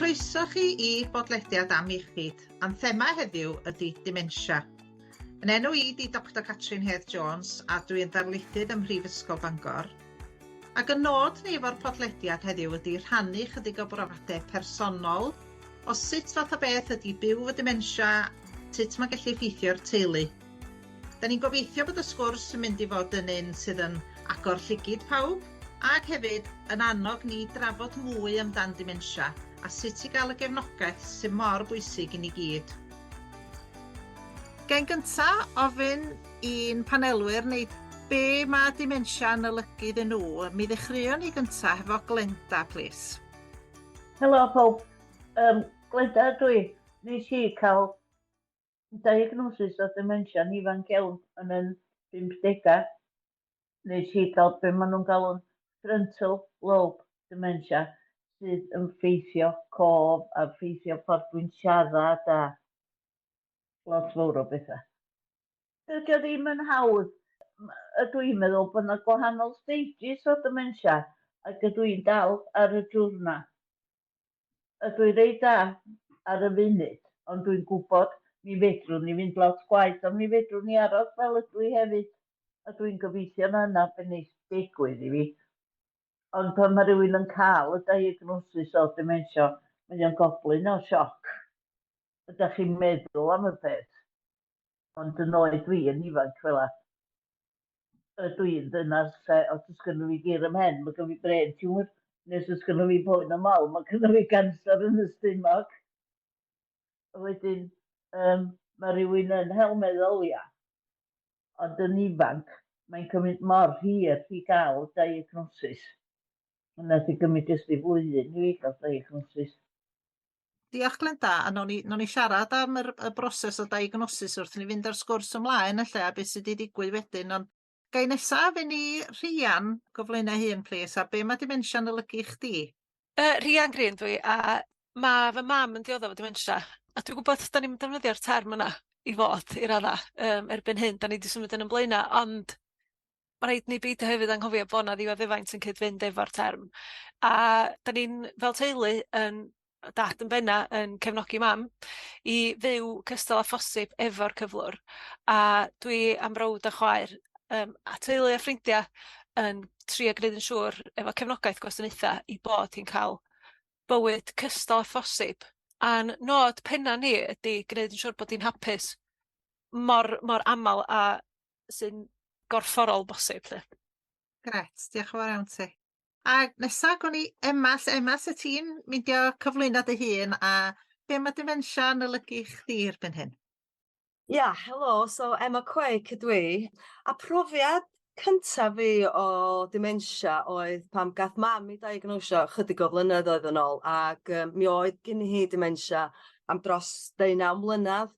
Croeso chi i bodlediad am iechyd, a'n thema heddiw ydy dementia. Yn enw i di Dr Catrin Hedd Jones a dwi yn ddarlithydd ym Mhrifysgol Bangor. Ac y nod ni efo'r podlediad heddiw ydy rhannu chydig o brofiadau personol o sut fath o beth ydy byw efo dementia, sut mae'n gallu effeithio'r teulu. Da ni'n gobeithio bod y sgwrs yn mynd i fod yn un sydd yn agor llygid pawb, ac hefyd yn annog ni drafod mwy amdan dementia a sut i gael y gefnogaeth sydd mor bwysig i ni gyd. Gen gynta ofyn i'n panelwyr neu be mae dementia yn olygu iddyn nhw. Mi ddechreuon ni gynta hefo Glenda, plis. Helo pawb, um, Glenda ydw i. Nes i cael Diagnosis o dementia'n ifanc iawn yn 'yn pumdegau. Nes i gael be maen nhw'n galw'n frontal lobe dementia sydd yn ffeithio cof a ffeithio ffordd dwi'n siarad a lot fawr o bethau. Dydy o ddim yn hawdd. Ydw i'n meddwl bod yna gwahanol stages o dementia ac ydw i'n dal ar y diwrnod. Ydw i reit dda ar y funud, ond dwi'n gwybod mi fedrwn ni fynd lot gwaeth, ond mi fedrwn ni aros fel ydw i hefyd, a dwi'n gobeithio na 'na be neith digwydd i fi. Ond pan mae rhywun yn cael y diagnosis o dementia, mae o'n goblyn o sioc. Ydych chi'n meddwl am y peth, ond yn oed dwi yn ifanc fel 'a, Ydw i'n ddynas lle os oes gynno fi gur ym mhen, mae gynno fi brain tumour, neu os oes gynno fi poen ym mal, mae gynno fi ganser yn y stumog. A wedyn, um, mae rhywun yn hel meddylia, ond yn ifanc, mae'n cymryd mor hir i gael diagnosis. Nath i gymryd jyst i flwyddyn i fi gael diagnosis. Diolch Glenda, a nawn ni, nawn ni siarad am yr, y broses o diagnosis wrth i ni fynd ar sgwrs ymlaen ella a beth sydd wedi digwydd wedyn, ond gai nesaf fynd i Rhian, gyflwyno hun plîs, a be mae dementia'n olygu i chdi? Rhian Green dwi, a mae fy mam yn dioddef o dementia, a dwi'n gwybod da ni'n defnyddio'r term yna i fod i radda um, erbyn hyn, da ni wedi symud yn y blaenau, ond ma' raid ni beidio hefyd anghofio bo' 'na ddioddefaint yn cyd-fynd efo'r term. A 'dan ni'n fel teulu yn dad yn benna yn cefnogi mam i fyw cystal â phosib efo'r cyflwr a dwi a'm brawd a chwaer yym a teulu a ffrindia yn trio gneud yn siŵr efo cefnogaeth gwasanaetha 'i bod hi'n ca'l bywyd cystal â phosib a'n nod penna ni ydi gneud yn siŵr bod hi'n hapus mor mor amal a sy'n gorfforol bosib 'lly. Grêt, diolch yn fawr iawn ti. A nesa gwn i Emma, Emma sut ti'n meindio cyflwyno dy hun a be mae dementia yn olygu i chdi erbyn hyn? Ia, helo, so Emma Quake ydw i, a profiad cyntaf fi o dementia oedd pan gath mam ei diagnosio chydig o flynyddoedd yn ôl ac yym mi oedd gen hi dementia am dros deunaw mlynedd.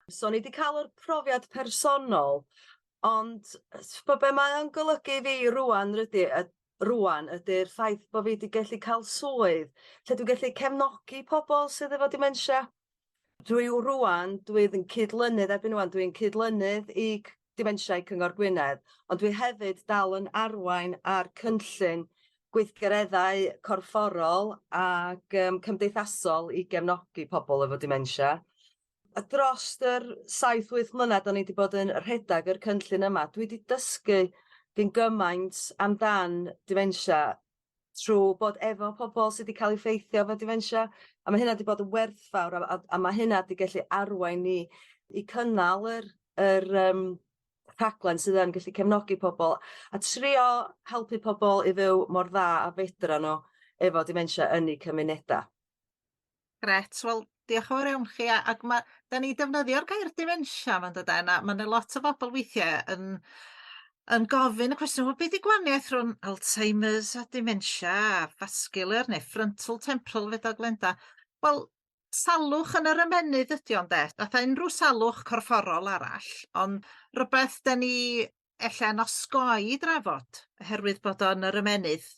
So o'n i 'di cael yr profiad personol, ond t'bo' be' mae o'n golygu i fi rŵan rydi yy rŵan ydi'r ffaith bo' fi 'di gellu cael swydd lle dwi'n gellu cefnogi pobol sydd efo dementia. Dwi rŵan dwi yn cydlynydd erbyn ŵan dwi'n cydlynydd i c- Dementia i Cyngor Gwynedd, ond dwi hefyd dal yn arwain ar cynllun gweithgareddau corfforol ag yym cymdeithasol i gefnogi pobol efo dementia. A drost yr 7-8 mlynedd o'n i 'di bod yn rhedeg yr cynllun yma, dwi 'di dysgu gyn gymaint amdan dementia trw bod efo pobol sy 'di ca'l eu ffeithio efo dementia, a ma' hynna 'di bod yn werthfawr a a a ma' hynna 'di gellu arwain ni i cynnal yr yr yym rhaglen sydd yn gallu cefnogi pobol a trio helpu pobol i fyw mor dda a fedra n'w efo dementia yn 'u cymuneda. Grêt, wel diolch yn fawr iawn chi a ac ma' 'dan ni'n defnyddio'r gair dementia 'ma'n dydan a ma' 'na lot o bobl weithiau yn yn gofyn y cwestiwn wel be' 'di gwaniaeth rhwng Alzheimer's a dementia a vascular neu frontal temporal fedodd Glenda. Wel salwch yn yr ymennydd ydi o ynde? Fatha unrhyw salwch corfforol arall ond rywbeth 'dan ni ella yn osgoi drafod oherwydd bod o yn yr ymennydd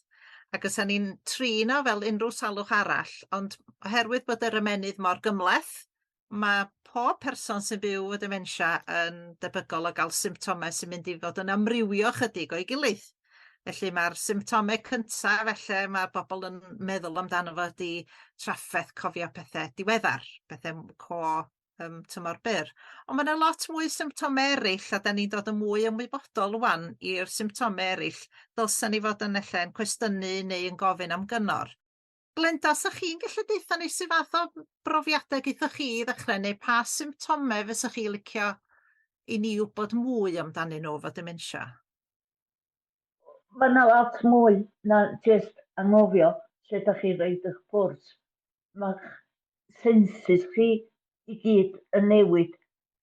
ac os 'dan ni'n trin o fel unrhyw salwch arall ond oherwydd bod yr ymennydd mor gymhleth ma' pob person sy'n byw efo dementia yn debygol o ga'l symptome sy'n mynd i fod yn amrywio chydig o'i gilydd. Felly mae'r symptomau cynta felly mae bobl yn meddwl amdano fo ydi trafferth cofio pethau diweddar, pethau co tymor byr. Ond ma' 'na lot mwy symptomau eraill a 'dan ni'n dod yn mwy ymwybodol 'wan i'r symptomau eraill dylsan ni fod yn ella yn cwestiynu neu yn gofyn am gyngor. Glenda, 'sa chi'n gallu deutha ni sut fath o brofiadau gaethoch chi i ddechrau neu pa symptomau fysa chi licio i ni wybod mwy amdanyn nhw efo dementia? Mae yna lot mwy na jyst anghofio lle dach chi'n rhoid eich pwrs. Mae'ch senses chi i gyd yn newid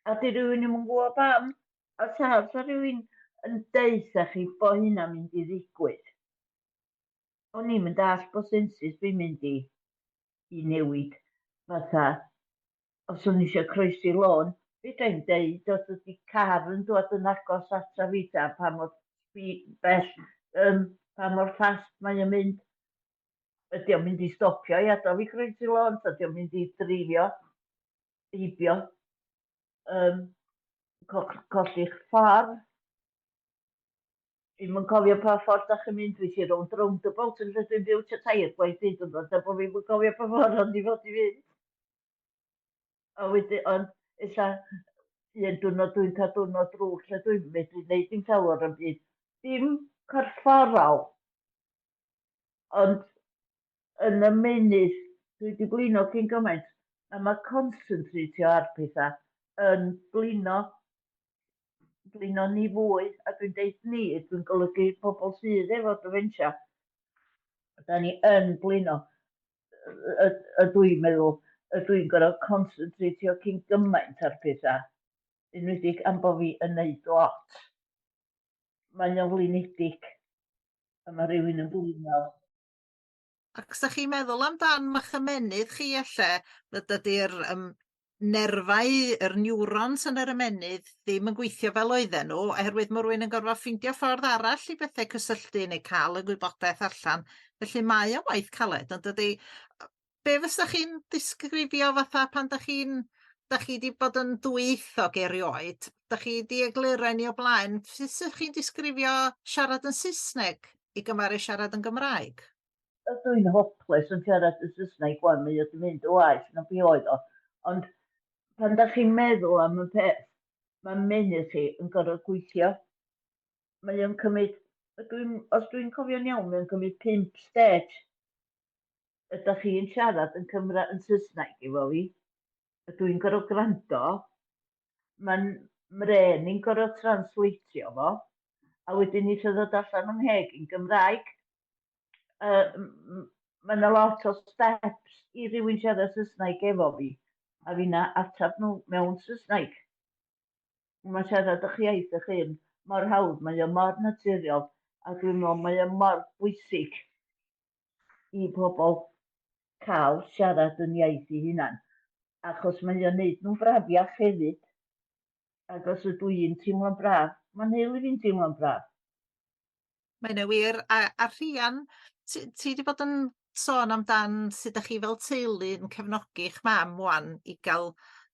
a 'di rhywun ddim yn gwybod pam. A sa, sa rhywun yn deutha chi bod hynna'n mynd i ddigwydd, o'n i'm yn dallt bod senses fi'n mynd i newid. Fatha, os o'n i eisiau croesi lôn, fedra i'm deud os ydy car yn dod yn agos ata fi ta pa mor bell, pa mor fast mae o'n mynd. Ydy o'n mynd i stopio i adael fi croesi lôn, ta ydy o'n mynd i dreifio heibio. Colli'ch ffordd. Dwi'm yn cofio pa ffordd dach chi'n mynd, dwi 'di rownd roundabout yn lle dwi'n byw tua tair gwaith hyd yn oed, a bo' fi'm yn cofio pa ffordd o'n i fod i fynd. A wedyn, ond ella un diwrnod dwi'n cael diwrnod drwg lle dwi'm yn medru neud dim llawer o'm byd. Dim corfforol, ond yn y mynydd, dwi 'di blino cyn gymaint, a ma' concentratio ar petha yn blino, blino ni fwy, a dwi'n deud ni, dwi'n golygu pobl sydd efo dementia. Da ni yn blino, y dwi'n meddwl, y dwi'n gorfod concentratio cyn gymaint ar petha, enwedig am bo' fi yn neud lot. Mae o'n flinedig, a ma' rhywun yn blino. Ac os 'dach chi'n meddwl amdan ma'ch ymennydd chi elle, dydy'r nerfau, yr neurons yn yr ymennydd ddim yn gweithio fel oedden nhw, oherwydd ma' rywun yn gorfod ffeindio ffordd arall i bethau cysylltu neu cael y gwybodaeth allan. Felly mae o'n waith caled, yn dydi? Be fysach chi'n disgrifio fatha pan dach chi'n, dach chi 'di bod yn dwyieithog erioed, dach chi 'di egluro i ni o blaen, sut 'sech chi'n disgrifio siarad yn Saesneg i gymharu siarad yn Gymraeg? Ydw i'n hopeless yn siarad yn Saesneg 'wan, mae o 'di mynd yn waeth na be oedd o, ond pan dach chi'n meddwl am y peth, mae menydd chi yn gorfod gweithio. Mae o'n cymryd, os dwi'n cofio'n iawn, mae o'n cymryd 5 stage. Ydych chi'n siarad yn Cymra yn Saesneg efo fi, ydw i'n gorfod gwrando, mae'n mrên i'n gorfod translatio fo, a wedyn eisiau ddod allan yng ngheg yn Gymraeg. Mae yna lot o steps i rywun siarad Saesneg efo fi, a finna atab nhw mewn Saesneg. Mae siarad eich iaith eich hun mor hawdd, mae o mor naturiol, a dwi'n meddwl mae o mor bwysig i pobl cael siarad yn iaith eu hunan, achos mae o'n neud nhw'n brafiach hefyd. Ac os ydw i'n teimlo'n braf, mae'n nheulu fi'n teimlo'n braf. Mae 'na wir, a Rhian, ti 'di bod yn sôn amdan sut dach chi fel teulu yn cefnogi'ch mam 'wan i ga'l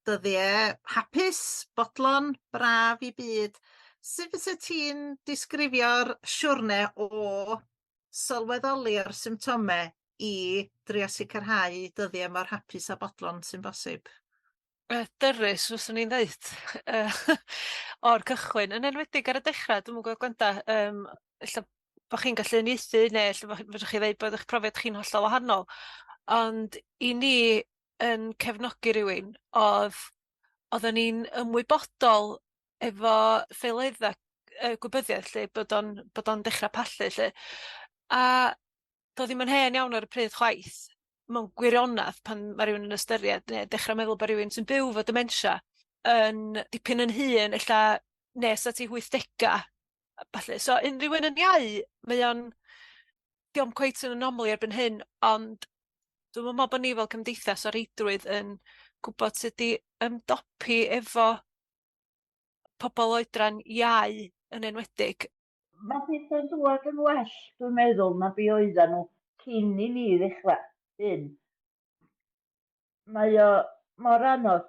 dyddie hapus, bodlon, braf i byd. Sut fysa ti'n disgrifio'r siwrne o sylweddoli ar symptome i drio sicrhau dyddie mor hapus a bodlon sy'n bosib? Dyrys fyswn i'n ddeud o'r cychwyn, yn enwedig ar y dechrau, dwi'm yn gwybod Glenda, ella bo' chi'n gallu uniaethu neu ella bo' fedrwch chi ddeud bod eich profiad chi'n hollol wahanol, ond i ni yn cefnogi rywun o'dd oedden ni'n ymwybodol efo ffaeledda gwybyddiaeth 'lly bod o'n dechra pallu 'lly, a do'dd ddim yn hen iawn ar y pryd chwaith mewn gwirionedd pan ma' rywun yn ystyried neu dechra meddwl bo' rywun sy'n byw efo dementia yn dipyn yn hŷn ella nes at 'u wythdega a ballu. So unrhyw un yn iau, mae o'n, dio'm cweit yn anomaly erbyn hyn, ond dwi'm yn me'wl bo' ni fel cymdeithas o reidrwydd yn gwbod sut i ymdopi efo pobol oedran iau yn enwedig. Mae pethau'n dŵad yn well, dwi'n meddwl, na be oedden nhw cyn i ni ddechrau hyn. Mae o mor anodd.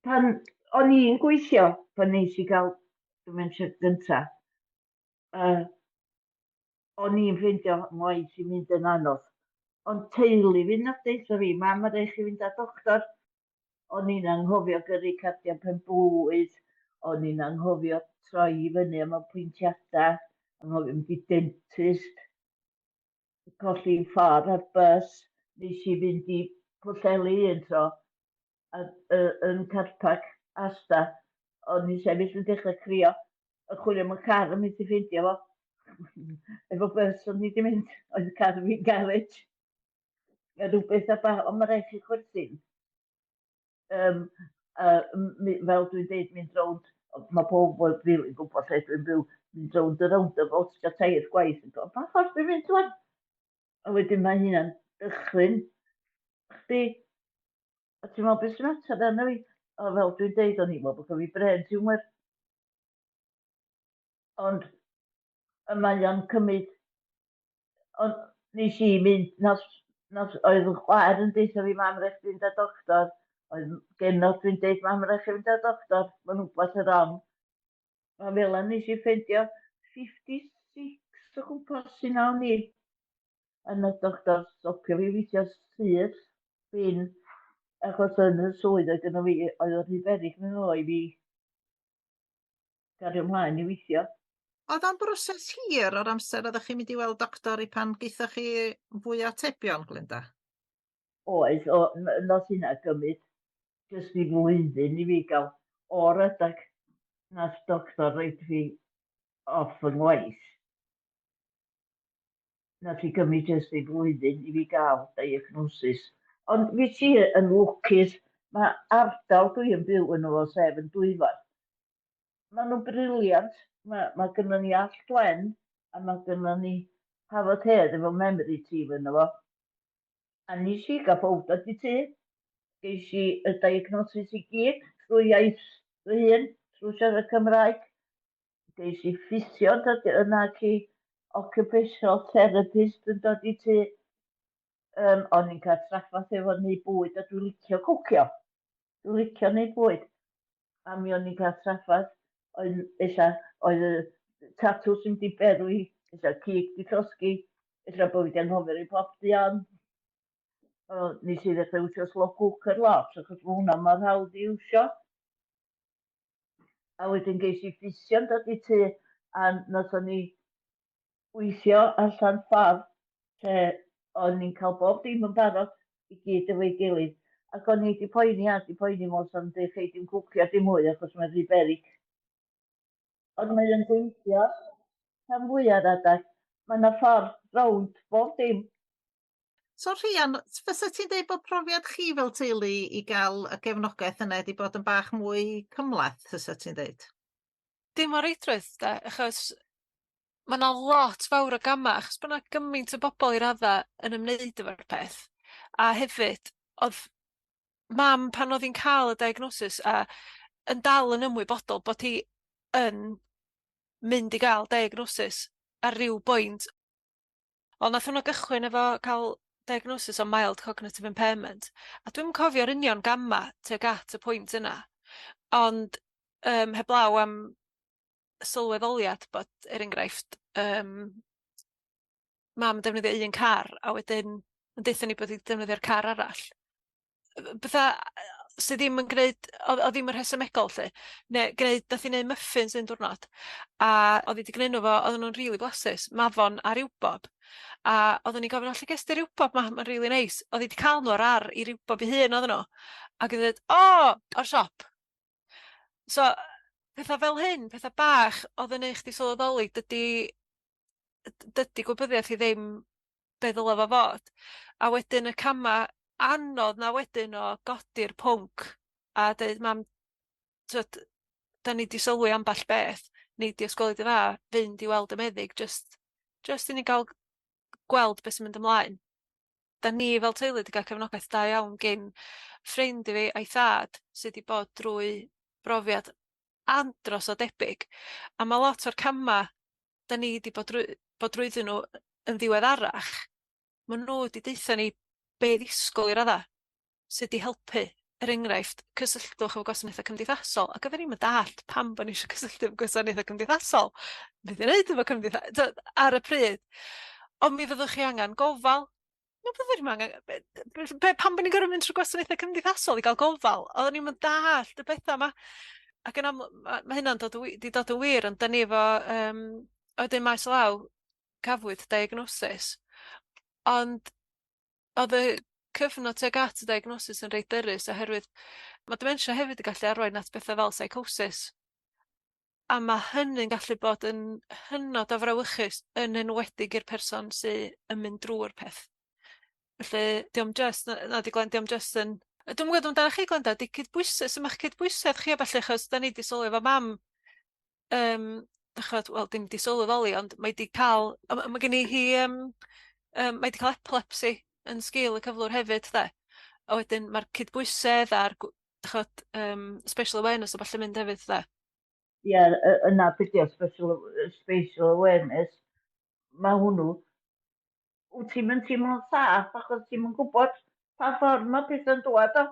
Pan o'n i'n gweithio, pan nes i gael dementia gynta, A o'n i'n ffeindio ngwaith i mynd yn anodd. Ond teulu fi nath deutha fi, "Mam, ma' raid chi fynd at doctor." O'n i'n anghofio gyrru cardiau pen-blwydd, o'n i'n anghofio troi i fyny am apwyntiadau, anghofio mynd i dentist, colli'n ffordd ar bus. Nes i fynd i Pwllheli un tro, a, yn car park Asda, o'n i'n sefyll yn dechrau crio, yn chwilio am y car yn mynd i ffeindio fo. Efo bus o'n i wedi mynd, oedd y car fi'n garage. A rhywbeth a ba, ond mae rhaid chi chwerthin. Fel dwi'n deud, mynd rownd, mae pob yn rili'n gwybod lle dwi'n byw, mynd rownd y roundabout tua tair gwaith yn go, "Pa ffordd dwi'n mynd rwan?" A wedyn mae hynna'n dychryn chdi. A ti'n meddwl, "Beth sy'n mater arna fi?" A fel dwi'n deud, o'n i'n meddwl bod gen fi brain tumour. Ond y mae o'n cymryd. Ond nes i mynd, nath, oedd y chwaer yn deutha fi, "Mam, rhaid fynd â doctor." Oedd genod dwi'n deud, "Mam, rhaid chi fynd â doctor, mae'n rhywbeth yn wrong." A fel 'na nes i ffeindio 56 o gwmpas sy'n o'n i. A nath doctor stopio fi weithio syth bin, achos yn y swydd oedd gynno fi, oedd o rhy beryg mynd o i fi gario ymlaen i weithio. Oedd o'n broses hir o'r amser oeddech chi'n mynd i weld doctor i pan geithoch chi fwy o atebion, Glenda? Oedd, o, nath hynna gymryd jyst i flwyddyn i fi gael o'r adag nath doctor roid fi off fy ngwaith. Nath i gymryd jyst i flwyddyn i fi gael diagnosis. Ond fi ti yn lwcus, mae ardal dwi yn byw yn fo, sef yn Dwyfor. Maen nhw'n brilliant. Mae gynnon ni Allt Wen a mae gynnon ni Hafod Hedd efo memory team yno fo. A nes i gael pob dod i tŷ. Ges i y diagnosis i gyd trwy iaith fy hun, trwy siarad Cymraeg. Ges i physio yn dod yna ac i occupational therapist yn dod i tŷ. O'n i'n cael traffath efo neud bwyd a dwi'n licio cwcio. Dwi'n licio neud bwyd. A mi o'n i'n cael traffath, oedd ella, oedd y tatws yn di berwi, ella cig di llosgi, ella bod fi wedi anghofio rhoi popty on. O, nes i ddechrau iwsio slow cooker lot, achos mae hwnna mor hawdd i iwsio. A wedyn ges i ffisio'n dod i tŷ, a nathon ni weithio allan ffordd lle o'n i'n cael bob dim yn barod i gyd efo'i gilydd. Ac o'n i wedi poeni a 'di poeni mor sa'n deud, "Chei dim cwcio dim mwy achos mae'n rhy beryg." Ond mae o'n gweithio rhan fwya'r adeg. Mae yna ffordd rownd bob dim. So Rhian, fysa ti'n deud bod profiad chi fel teulu i gael y gefnogaeth yna wedi bod yn bach mwy cymhleth, fysa ti'n deud? Dim o reidrwydd de, achos ma' 'na lot fawr o gama', achos bo' 'na gymaint o bobol i radda yn ymwneud efo'r peth. A hefyd, o'dd mam pan o'dd 'i'n ca'l y diagnosis a yn dal yn ymwybodol bod hi yn mynd i ga'l diagnosis ar ryw boint. Wel, nath hwnna gychwyn efo ca'l diagnosis o mild cognitive impairment, a dwi'm yn cofio'r union gama' tuag at y pwynt yna, ond heblaw am sylweddoliad bod, er enghraifft, mam yn defnyddio un car a wedyn yn deutha ni bod hi 'di defnyddio'r car arall. Petha sy ddim yn gneud, o'dd ddim yn rhesymegol 'lly. Ne' gneud, nath hi neud muffins un diwrnod a o'dd hi 'di gneud nw efo, odden nw'n rili blasus, mafon a riwbob. A oedden ni'n gofyn, "O, lle ges di riwbob 'ma? Ma'n rili neis." O'dd hi 'di ca'l nw ar ar 'i riwbob 'i hun odden nw. Ac yn dweud, "O, o'r siop." So petha fel hyn, petha bach o'dd yn neu' chdi sylweddoli dydi gwybyddiaeth i ddim be ddyla fo fod. A wedyn y cama' anodd 'na wedyn o godi'r pwnc a deud, "Mam, t'wod, 'dan ni 'di sylwi amball beth, nei di os gweli di dda fynd i weld y meddyg jyst i ni ga'l gweld be' sy'n mynd ymlaen." 'Dan ni fel teulu 'di ga'l cefnogaeth da iawn gin ffrind i fi a'i thad sy 'di bod drwy brofiad andros o debyg, a ma' lot o'r cama' 'dan ni 'di bod drwyddyn nhw yn ddiweddarach, ma' nhw 'di deutha ni be' i ddisgwyl i radda, sy 'di helpu. Er enghraifft, cysylltwch efo gwasanaethau cymdeithasol, ac oedden ni'm yn dallt pam bod ni eisiau cysylltu efo gwasanaethau cymdeithasol. Beth i wneud efo cymdeithas ar y pryd. Ond mi fyddwch chi angen gofal. No, byddwn ni'm angen... Be, pam bod ni'n gorfod mynd trwy gwasanaethau cymdeithasol i gael gofal? Oedden ni'm yn dallt y pethau yma. Ac yn aml, ma' ma' hynna'n dod yn 'di dod yn wir, ond 'dan ni efo yym wedyn maes o law cafwyd diagnosis. Ond oedd y cyfnod tuag at y diagnosis yn reit ddyrys oherwydd ma' dementia hefyd yn gallu arwain at betha fel psychosis. A ma' hynny'n gallu bod yn hynod o frawychus, yn enwedig i'r person sy yn mynd drwy'r peth. Felly 'di o'm jyst na nadi Glen, 'di o'm jyst yn... Dwi'm yn gwybod amdanoch chi Glenda, 'di cydbwysedd, sut ma'ch cydbwysedd chi a ballu, achos 'dan ni 'di sylwi efo mam, yym dych ch'mod, wel dim 'di sylweddoli ond mae 'di ca'l, a ma' ma' gynni hi yym yym mae 'di ca'l epilepsi yn sgil y cyflwr hefyd 'de. A wedyn ma'r cydbwysedd a'r gw- dych ch'mod yym spatial awareness a ballu mynd hefyd 'de. Ie, yna be' 'di o, special spatial awareness. Mae hwnnw, wyt ti'm yn teimlo'n saff achos ti'm yn gwybod pa ffordd mae pethau'n dŵad o,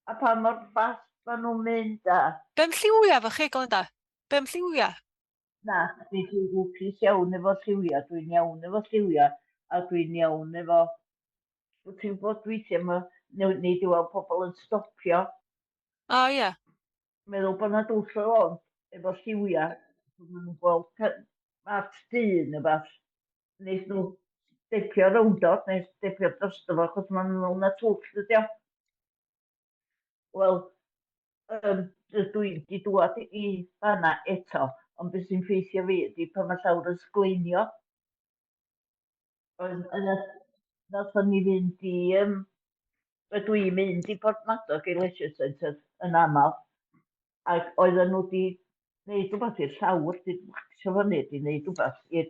a pa mor fast maen nhw'n mynd a... Be am lliwia efo chi Glenda? Be am lliwia? Na, dwi dwi'n lwcus iawn efo lliwia, dwi'n iawn efo lliwia, a dwi'n iawn efo... Ti'n gwybod weithiau mae, nei di weld pobl yn stopio. O ie. Meddwl bod 'na dwll o lôn efo lliwia, maen nhw'n gweld mat du neu wbath, wneith nhw stepio rownd o neu stepio drosto fo achos maen nhw'n meddwl na twll ydi o. Wel, yym, dydw i'm 'di dŵad i fan'na eto, ond be sy'n ffeithio fi ydi pan mae llawr yn sgleinio. Oedd yna, nathon ni fynd i, yym, rydw i'n mynd i Porthmadog i Leisure Centre yn aml, ac oedden nhw 'di wneud rhywbeth i'r llawr, 'di waxio fyny, 'di wneud rhywbeth i'r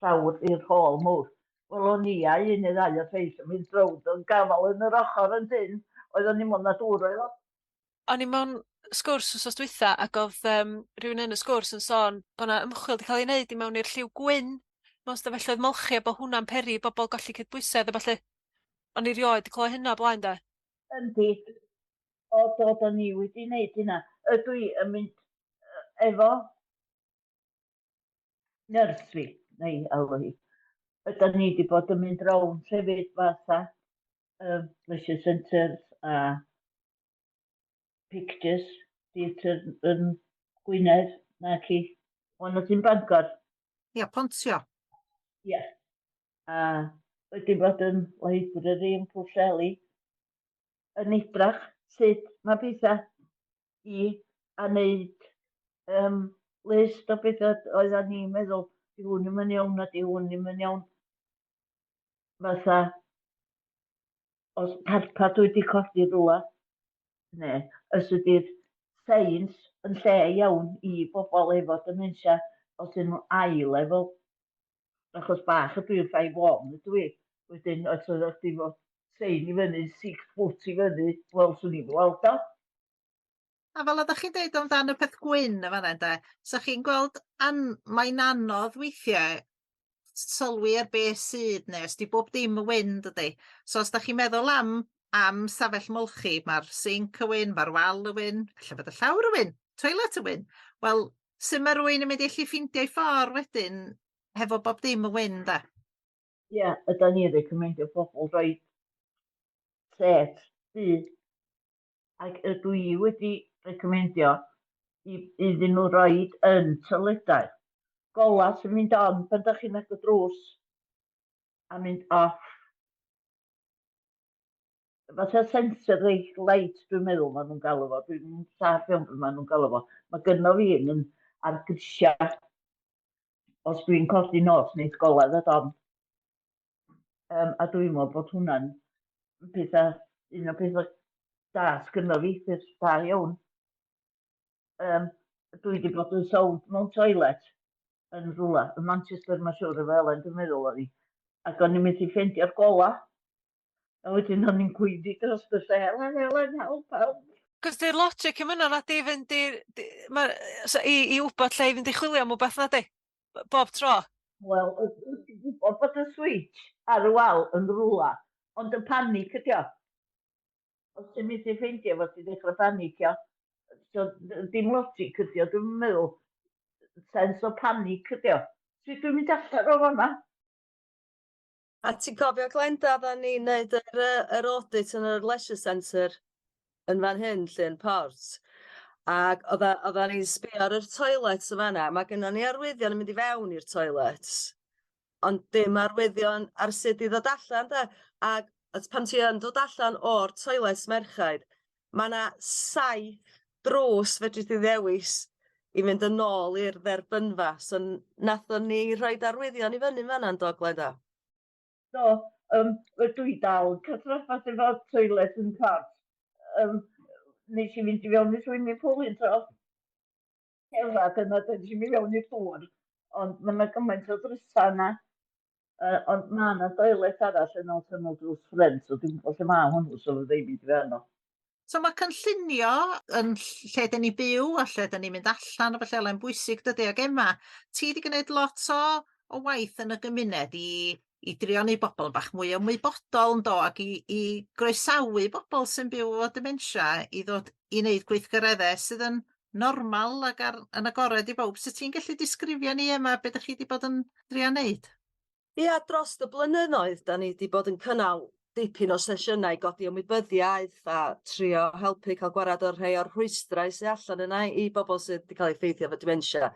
llawr, i'r hall mowr. Wel, o'n i a un neu ddau o'r lleill yn mynd rownd yn gafael yn yr ochr yn dynn, oeddwn i'n meddwl na dŵr oedd o. O'n i mewn sgwrs wsos dwytha ac o'dd yym rhywun yn y sgwrs yn sôn bo' 'na ymchwil 'di ca'l 'i neud i mewn i'r lliw gwyn mewn stafelloedd molchi a bo' hwnna'n peri i bobol golli cydbwysedd a ballu. O'n i rioed 'di clywed hynna o blaen 'de. Yndi. O do, da ni wedi wneud hynna. Ydw i yn mynd efo nyrs fi, neu alw hi. Ydan ni wedi bod yn mynd rownd hefyd fatha um, leisure centres a pictures theatr yn Gwynedd, naci. Wel, na ti'n Bangor. Ia, Pontio. Ie. A wedi bod yn library yn Pwllheli yn edrach sut mae pethau i a wneud um, list o bethau oedden ni'n meddwl, di hwn ddim yn iawn a di hwn ddim yn iawn. Fatha, os carpad wedi codi rhywle, neu os ydy'r signs yn lle iawn i bobl efo dementia, os ydyn nhw eye level, achos bach ydw i, 5'1 ydw i, wedyn os oeddech chdi efo sign i fyny, 6 foot i fyny, wel, swn i'n weld o. A fel oeddech chi'n deud amdan y peth gwyn yn fan'na ynde, 'sa chi'n gweld mae'n anodd weithiau sylwi ar be sydd neu os 'di bob dim yn wyn dydi? So os 'dach chi'n meddwl am stafell molchi, ma'r sinc yn wyn, ma'r wal yn wyn, ella bod y llawr yn wyn, toilet yn wyn. Wel, sut ma' rywun yn mynd i allu ffeindio'i ffordd wedyn hefo bob dim yn wyn de? Ie, ydan ni'n recomendio pobl roi set du, ac ydw i wedi recomendio i iddyn nhw roid yn toiledau. Gola sy'n mynd on pan dach chi'n agor drws a mynd off. Fatha sensory light dwi'n meddwl maen nhw'n galw fo. Dwi'n saff iawn beth maen nhw'n galw fo. Mae gynno fi un yn ar grisiau. Os dwi'n codi nos neith golau ddod on. A dwi'n meddwl bod hwnna'n pethau, un o pethau da sgynno fi, peth da iawn. Dwi wedi bod yn sownd mewn toilet yn rhywle, yn Manchester mae'n siŵr efo Elen dwi'n meddwl oedd hi. Ac o'n i'n methu ffeindio'r gola. A wedyn o'n i'n gweiddi dros y lle, "Elen, Elen, help, help." Cos di'r logic im yna nadi i fynd i'r ma' so i wbod lle i fynd i chwilio am wbath nadi? Bob tro. Wel, wyt ti'n gwybod bod y switch ar y wal yn rwla, ond y panic ydi o. Os ti'n mynd i ffeindio fo, ti'n dechrau panicio. So, dim logic ydi o, dwi'n meddwl. Sense o panic ydi o. Sut dwi'n mynd allan o fanna? A ti'n cofio, Glenda, oedden ni'n neud yr audit yn yr leisure centre yn fan hyn, lle yn Port. Ac oedden ni'n sbio ar yr toilets yn fanna. Mae gennym ni arwyddion yn mynd i fewn i'r toilets, ond dim arwyddion ar sut i ddod allan, de. Ac pan ti yn dod allan o'r toilets merchaid, mae yna 7 drws fedri di ddewis i fynd yn ôl i'r dderbynfa. So nathon ni rhoi arwyddion i fyny fanna, yn do, Glenda? Do, dwi dal yn cael trafferth efo toilet yn Port. Nes i fynd i fewn i swimming pool un tro. Cerdded yna, nes i mynd fewn i'r dŵr. Ond mae yna gymaint o drysau yna. Ond mae yna toilet arall yn alternate drws ffrynt, so dwi'n gwybod lle mae hwnnw, so fydda i'n mynd i fewn o. So mae cynllunio yn lle dyn ni byw a lle dyn ni'n mynd allan a felly yn bwysig, dydy? Ac Emma, ti wedi gwneud lot o waith yn y gymuned i drio neud bobl yn bach mwy ymwybodol, yn do, ac i groesawu bobl sy'n byw efo dementia i ddod i wneud gweithgareddau sydd yn normal ac yn agored i bawb. Sut ti'n gallu disgrifio ni, Emma, be ydych chi wedi bod yn drio wneud? Ia, dros y blynyddoedd, da ni wedi bod yn cynnal dipyn o sesiynau godi ymwybyddiaeth a trio helpu cael gwarad o'r rhai o'r rhwystrau sydd allan yna i bobl sydd wedi cael eu effeithio efo dementia.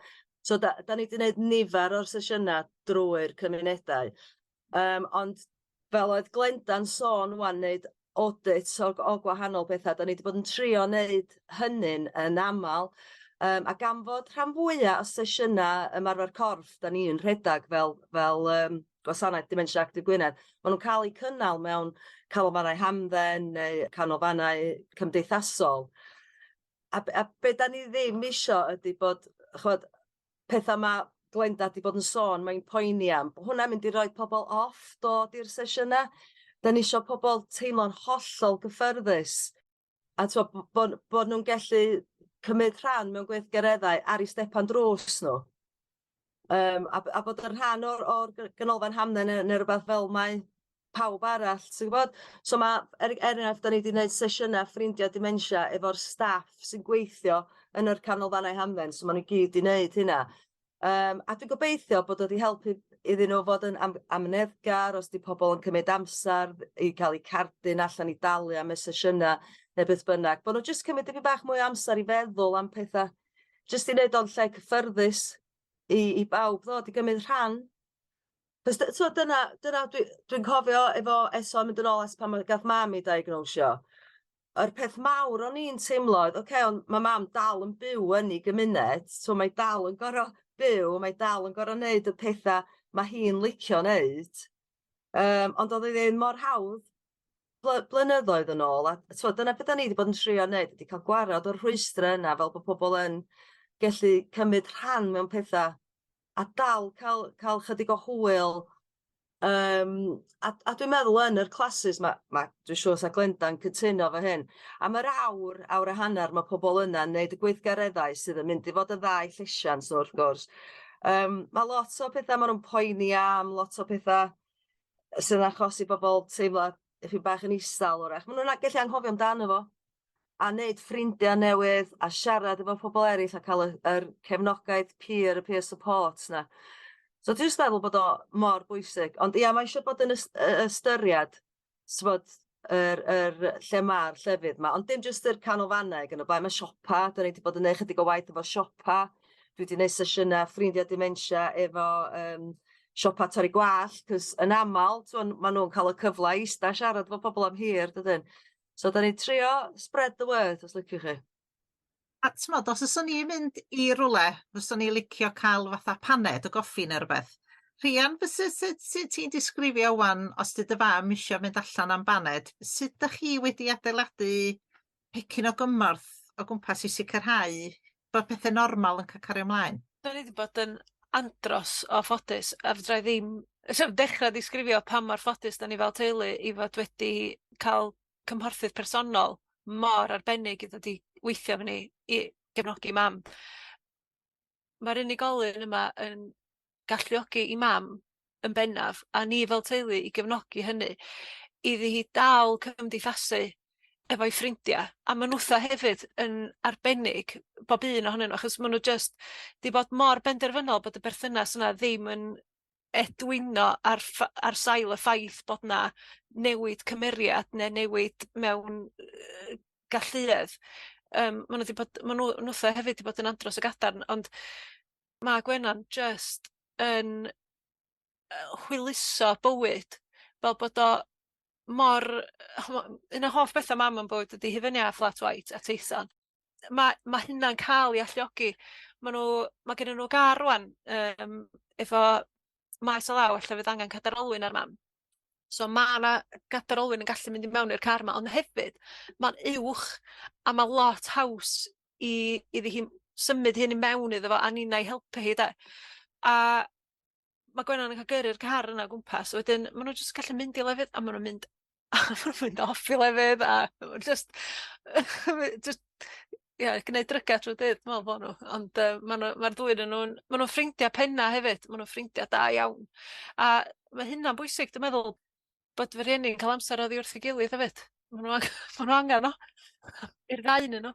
So da ni wedi gwneud nifer o'r sesiynau drwy'r cymunedau. Ond fel oedd Glenda'n sôn wan, wneud audits o gwahanol bethau, da ni wedi bod yn trio wneud hynny'n yn aml. A gan fod rhan fwyaf o sesiynau ymarfer corff da ni'n rhedeg fel gwasanaeth Dementia Actif Gwynedd, maen nhw'n cael eu cynnal mewn canolfannau hamdden neu canolfannau cymdeithasol. A be da ni ddim isio ydy bod, ch'mod, pethau ma' Glenda 'di bod yn sôn mae'n poeni am, bo' hwnna'n mynd i roi pobl off dod i'r sesiynau. Da ni isio pobl teimlo'n hollol gyffyrddus a t'mo' bod nhw'n gallu cymryd rhan mewn gweithgareddau ar eu stepan drws nhw. A bod yn rhan o'r ganolfan hamdden neu rywbeth fel mae pawb arall, ti'n gwybod? So ma', er enghraifft, da ni wedi gwneud sesiynau ffrindiau dementia efo'r staff sy'n gweithio yn yr canolfannau hamdden, so maen nhw gyd 'di wneud hynna. A dwi'n gobeithio bod o wedi helpu iddyn nhw fod yn amyneddgar os 'di pobl yn cymryd amser i cael eu cardyn allan i dalu am y sesiynau neu beth bynnag. Bod nhw jyst cymryd dipyn bach mwy o amser i feddwl am pethau, jyst i wneud o'n lle cyffyrddus i bawb ddod i gymryd rhan. Cos so dyna dwi'n cofio efo eso mynd yn ôl at pan gath mam ei diagnosio. Yr peth mawr o'n i'n teimlo oedd, oce, ond mae mam dal yn byw yn ei gymuned, so mae dal yn gorfod byw, mae dal yn gorfod wneud y pethau mae hi'n licio wneud. Ond oedd e ddim mor hawdd blynyddoedd yn ôl, a t'mod, dyna beth da ni wedi bod yn trio wneud, ydy cael gwarad o'r rhwystrau yna fel bod pobl yn gallu cymryd rhan mewn pethau a dal cael chydig o hwyl. A dwi'n meddwl yn yr classes, ma, dwi'n siŵr sa Glenda'n cytuno efo hyn, am yr awr, awr a hanner mae pobl yna'n neud y gweithgareddau sydd yn mynd i fod yn dda i llesiant nhw, wrth gwrs. Mae lot o pethau maen nhw'n poeni am, lot o pethau sydd yn achosi bobl teimlo dipyn bach yn isal wrach. Maen nhw'n gallu anghofio amdano fo a wneud ffrindiau newydd a siarad efo pobl eraill a cael yr cefnogaeth peer, y peer support na. So dwi'n just meddwl bod o mor bwysig. Ond ia, mae eisiau bod yn ystyried t'mod, yr lle ma'r llefydd 'ma, ond dim jyst yr canolfannau ac yn y blaen, ma' siopa, 'dan ni 'di bod yn neud chydig o waith efo siopa, dwi 'di neud sesiyna ffrindia dementia efo siopa torri gwallt, 'cos yn amal, t'mo', ma' nw'n ca'l y cyfla i ista a siarad efo pobol am hir, dydyn? So 'dan ni'n trio spread the word, os liciwch chi. A t'mod, os fyswn i'n mynd i rwle, fyswn i licio cael fatha paned o goffi neu rywbeth. Rhian, fysa sut ti'n disgrifio wan os 'di dy fam isio mynd allan am baned, sut dach chi wedi adeiladu pecyn o gymorth o gwmpas i sicrhau bod pethe normal yn ca'l cario ymlaen? Da ni 'di bod yn andros o ffodus, a fedra i ddim so dechra disgrifio pa mor ffodus 'dan ni fel teulu i fod wedi ca'l cymhorthydd personol mor arbennig i ddod i weithio efo ni i gefnogi mam. Ma'r unigolyn yma yn galluogi i mam yn bennaf, a ni fel teulu i gefnogi hynny, iddi hi dal cymdeithasu. efo'i ffrindia, a ma' nwtha hefyd yn arbennig, bob un ohonyn nhw, achos ma' nhw jyst 'di bod mor benderfynol bod y berthynas yna ddim yn edwino ar sail y ffaith bod 'na newid cymeriad neu newid mewn galluedd. Ma' nhw 'di bod, ma' nhw nwtha hefyd 'di bod yn andros o gadarn, ond ma' Gwenan jyst yn hwyluso bywyd, fel bod o mor, un o hoff bethau mam yn bywyd ydi hufen iâ flat white a teisen. Ma' hynna'n cael ei alluogi. Ma' gennyn nhw gar rŵan, efo maes o law ella fydd angen cadar olwyn ar mam. So ma' 'na gadar olwyn yn gallu mynd i mewn i'r car 'ma, ond hefyd ma'n uwch a ma' lot haws i iddi hi symud hyn i mewn iddo fo a ninnau helpu hi de. A ma' Gwenan yn cael gyrru'r car yna o gwmpas, wedyn ma' nhw jyst gallu mynd i lefydd a ma' nhw'n mynd a ma' nhw'n mynd off i lefydd a jyst jyst ia gneud dryga trwy'r dydd dwi'n me'wl bo' nhw, ond ma' nhw, ma'r ddwy ohonyn nhw'n, ma' nhw'n ffrindia penna hefyd, ma' nhw'n ffrindia da iawn. A ma' hynna'n bwysig dwi'n meddwl, bod fy rhieni'n cael amser oddi wrth ei gilydd hefyd. Ma' nhw angen o i'r ddau ohonyn nhw.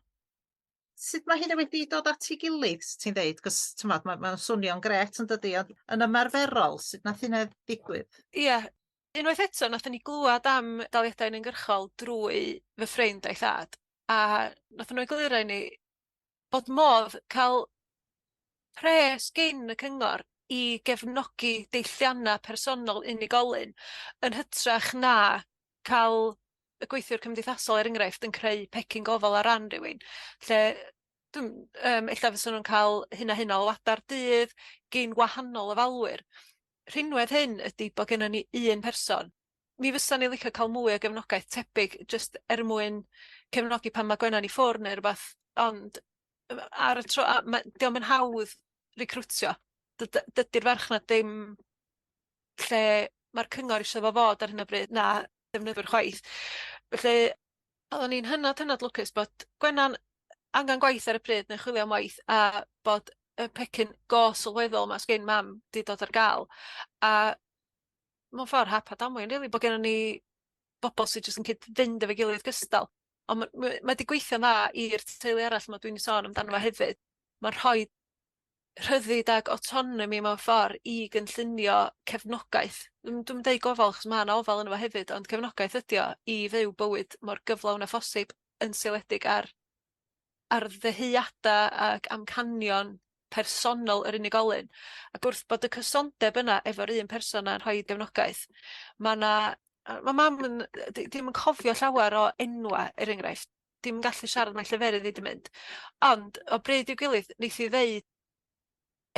Sut mae hynna wedi dod at ei gilydd, ti'n ddeud? 'Cos t'mod, mae'n swnio'n grêt yn dydi, ond yn ymarferol, sut nath hynna ddigwydd? Ie, unwaith eto, nathon ni glwad am daliadau uniongyrchol drwy fy ffrind a'i thad, a nathon nhw egluro i ni bod modd cael pres gin y cyngor i gefnogi deilliannau personol unigolyn yn hytrach na cael y gweithiwr cymdeithasol, er enghraifft, yn creu pecyn gofal ar ran rhywun, lle dwi'n ella fysa nhw'n cael hyn a hyn o alwadau'r dydd gin wahanol ofalwyr. Rhinwedd hyn ydy bod gennym ni un person. Mi fysa ni licio cael mwy o gefnogaeth tebyg jyst er mwyn cefnogi pan mae Gwenan i ffwrdd neu rywbeth, ond ar y tro, dio'm yn hawdd recriwtio. Dydy'r farchnad ddim lle mae'r cyngor eisiau fo fod ar hyn o bryd, na defnyddwyr chwaith. Felly, oeddwn ni'n hynod, hynod lwcus bod Gwenan angen gwaith ar y pryd neu chwilio am waith, a bod y pecyn go sylweddol 'ma sgin mam 'di dod ar gael. A mewn ffordd hap a damwain rili, bod gennym ni bobl sydd jyst yn cyd-fynd efo'i gilydd gystal. Ond ma' 'di gweithio'n dda i'r teulu arall 'ma dwi'n sôn amdano fo hefyd. Mae'n rhoi rhyddid ag autonomy mewn ffordd i gynllunio cefnogaeth. Dwi'm deud gofal, achos ma' 'na ofal yno fo hefyd, ond cefnogaeth ydi o i fyw bywyd mor gyflawn â phosib yn seiliedig ar ddyheadau ac amcanion personol yr unigolyn. Ac wrth bod y cysondeb yna efo'r un person a'n rhoi gefnogaeth, ma' 'na, ma' mam yn dim yn cofio llawer o enwa, er enghraifft, dim yn gallu siarad, mae lleferydd hi 'di mynd. Ond o bryd i'w gilydd neith hi ddeud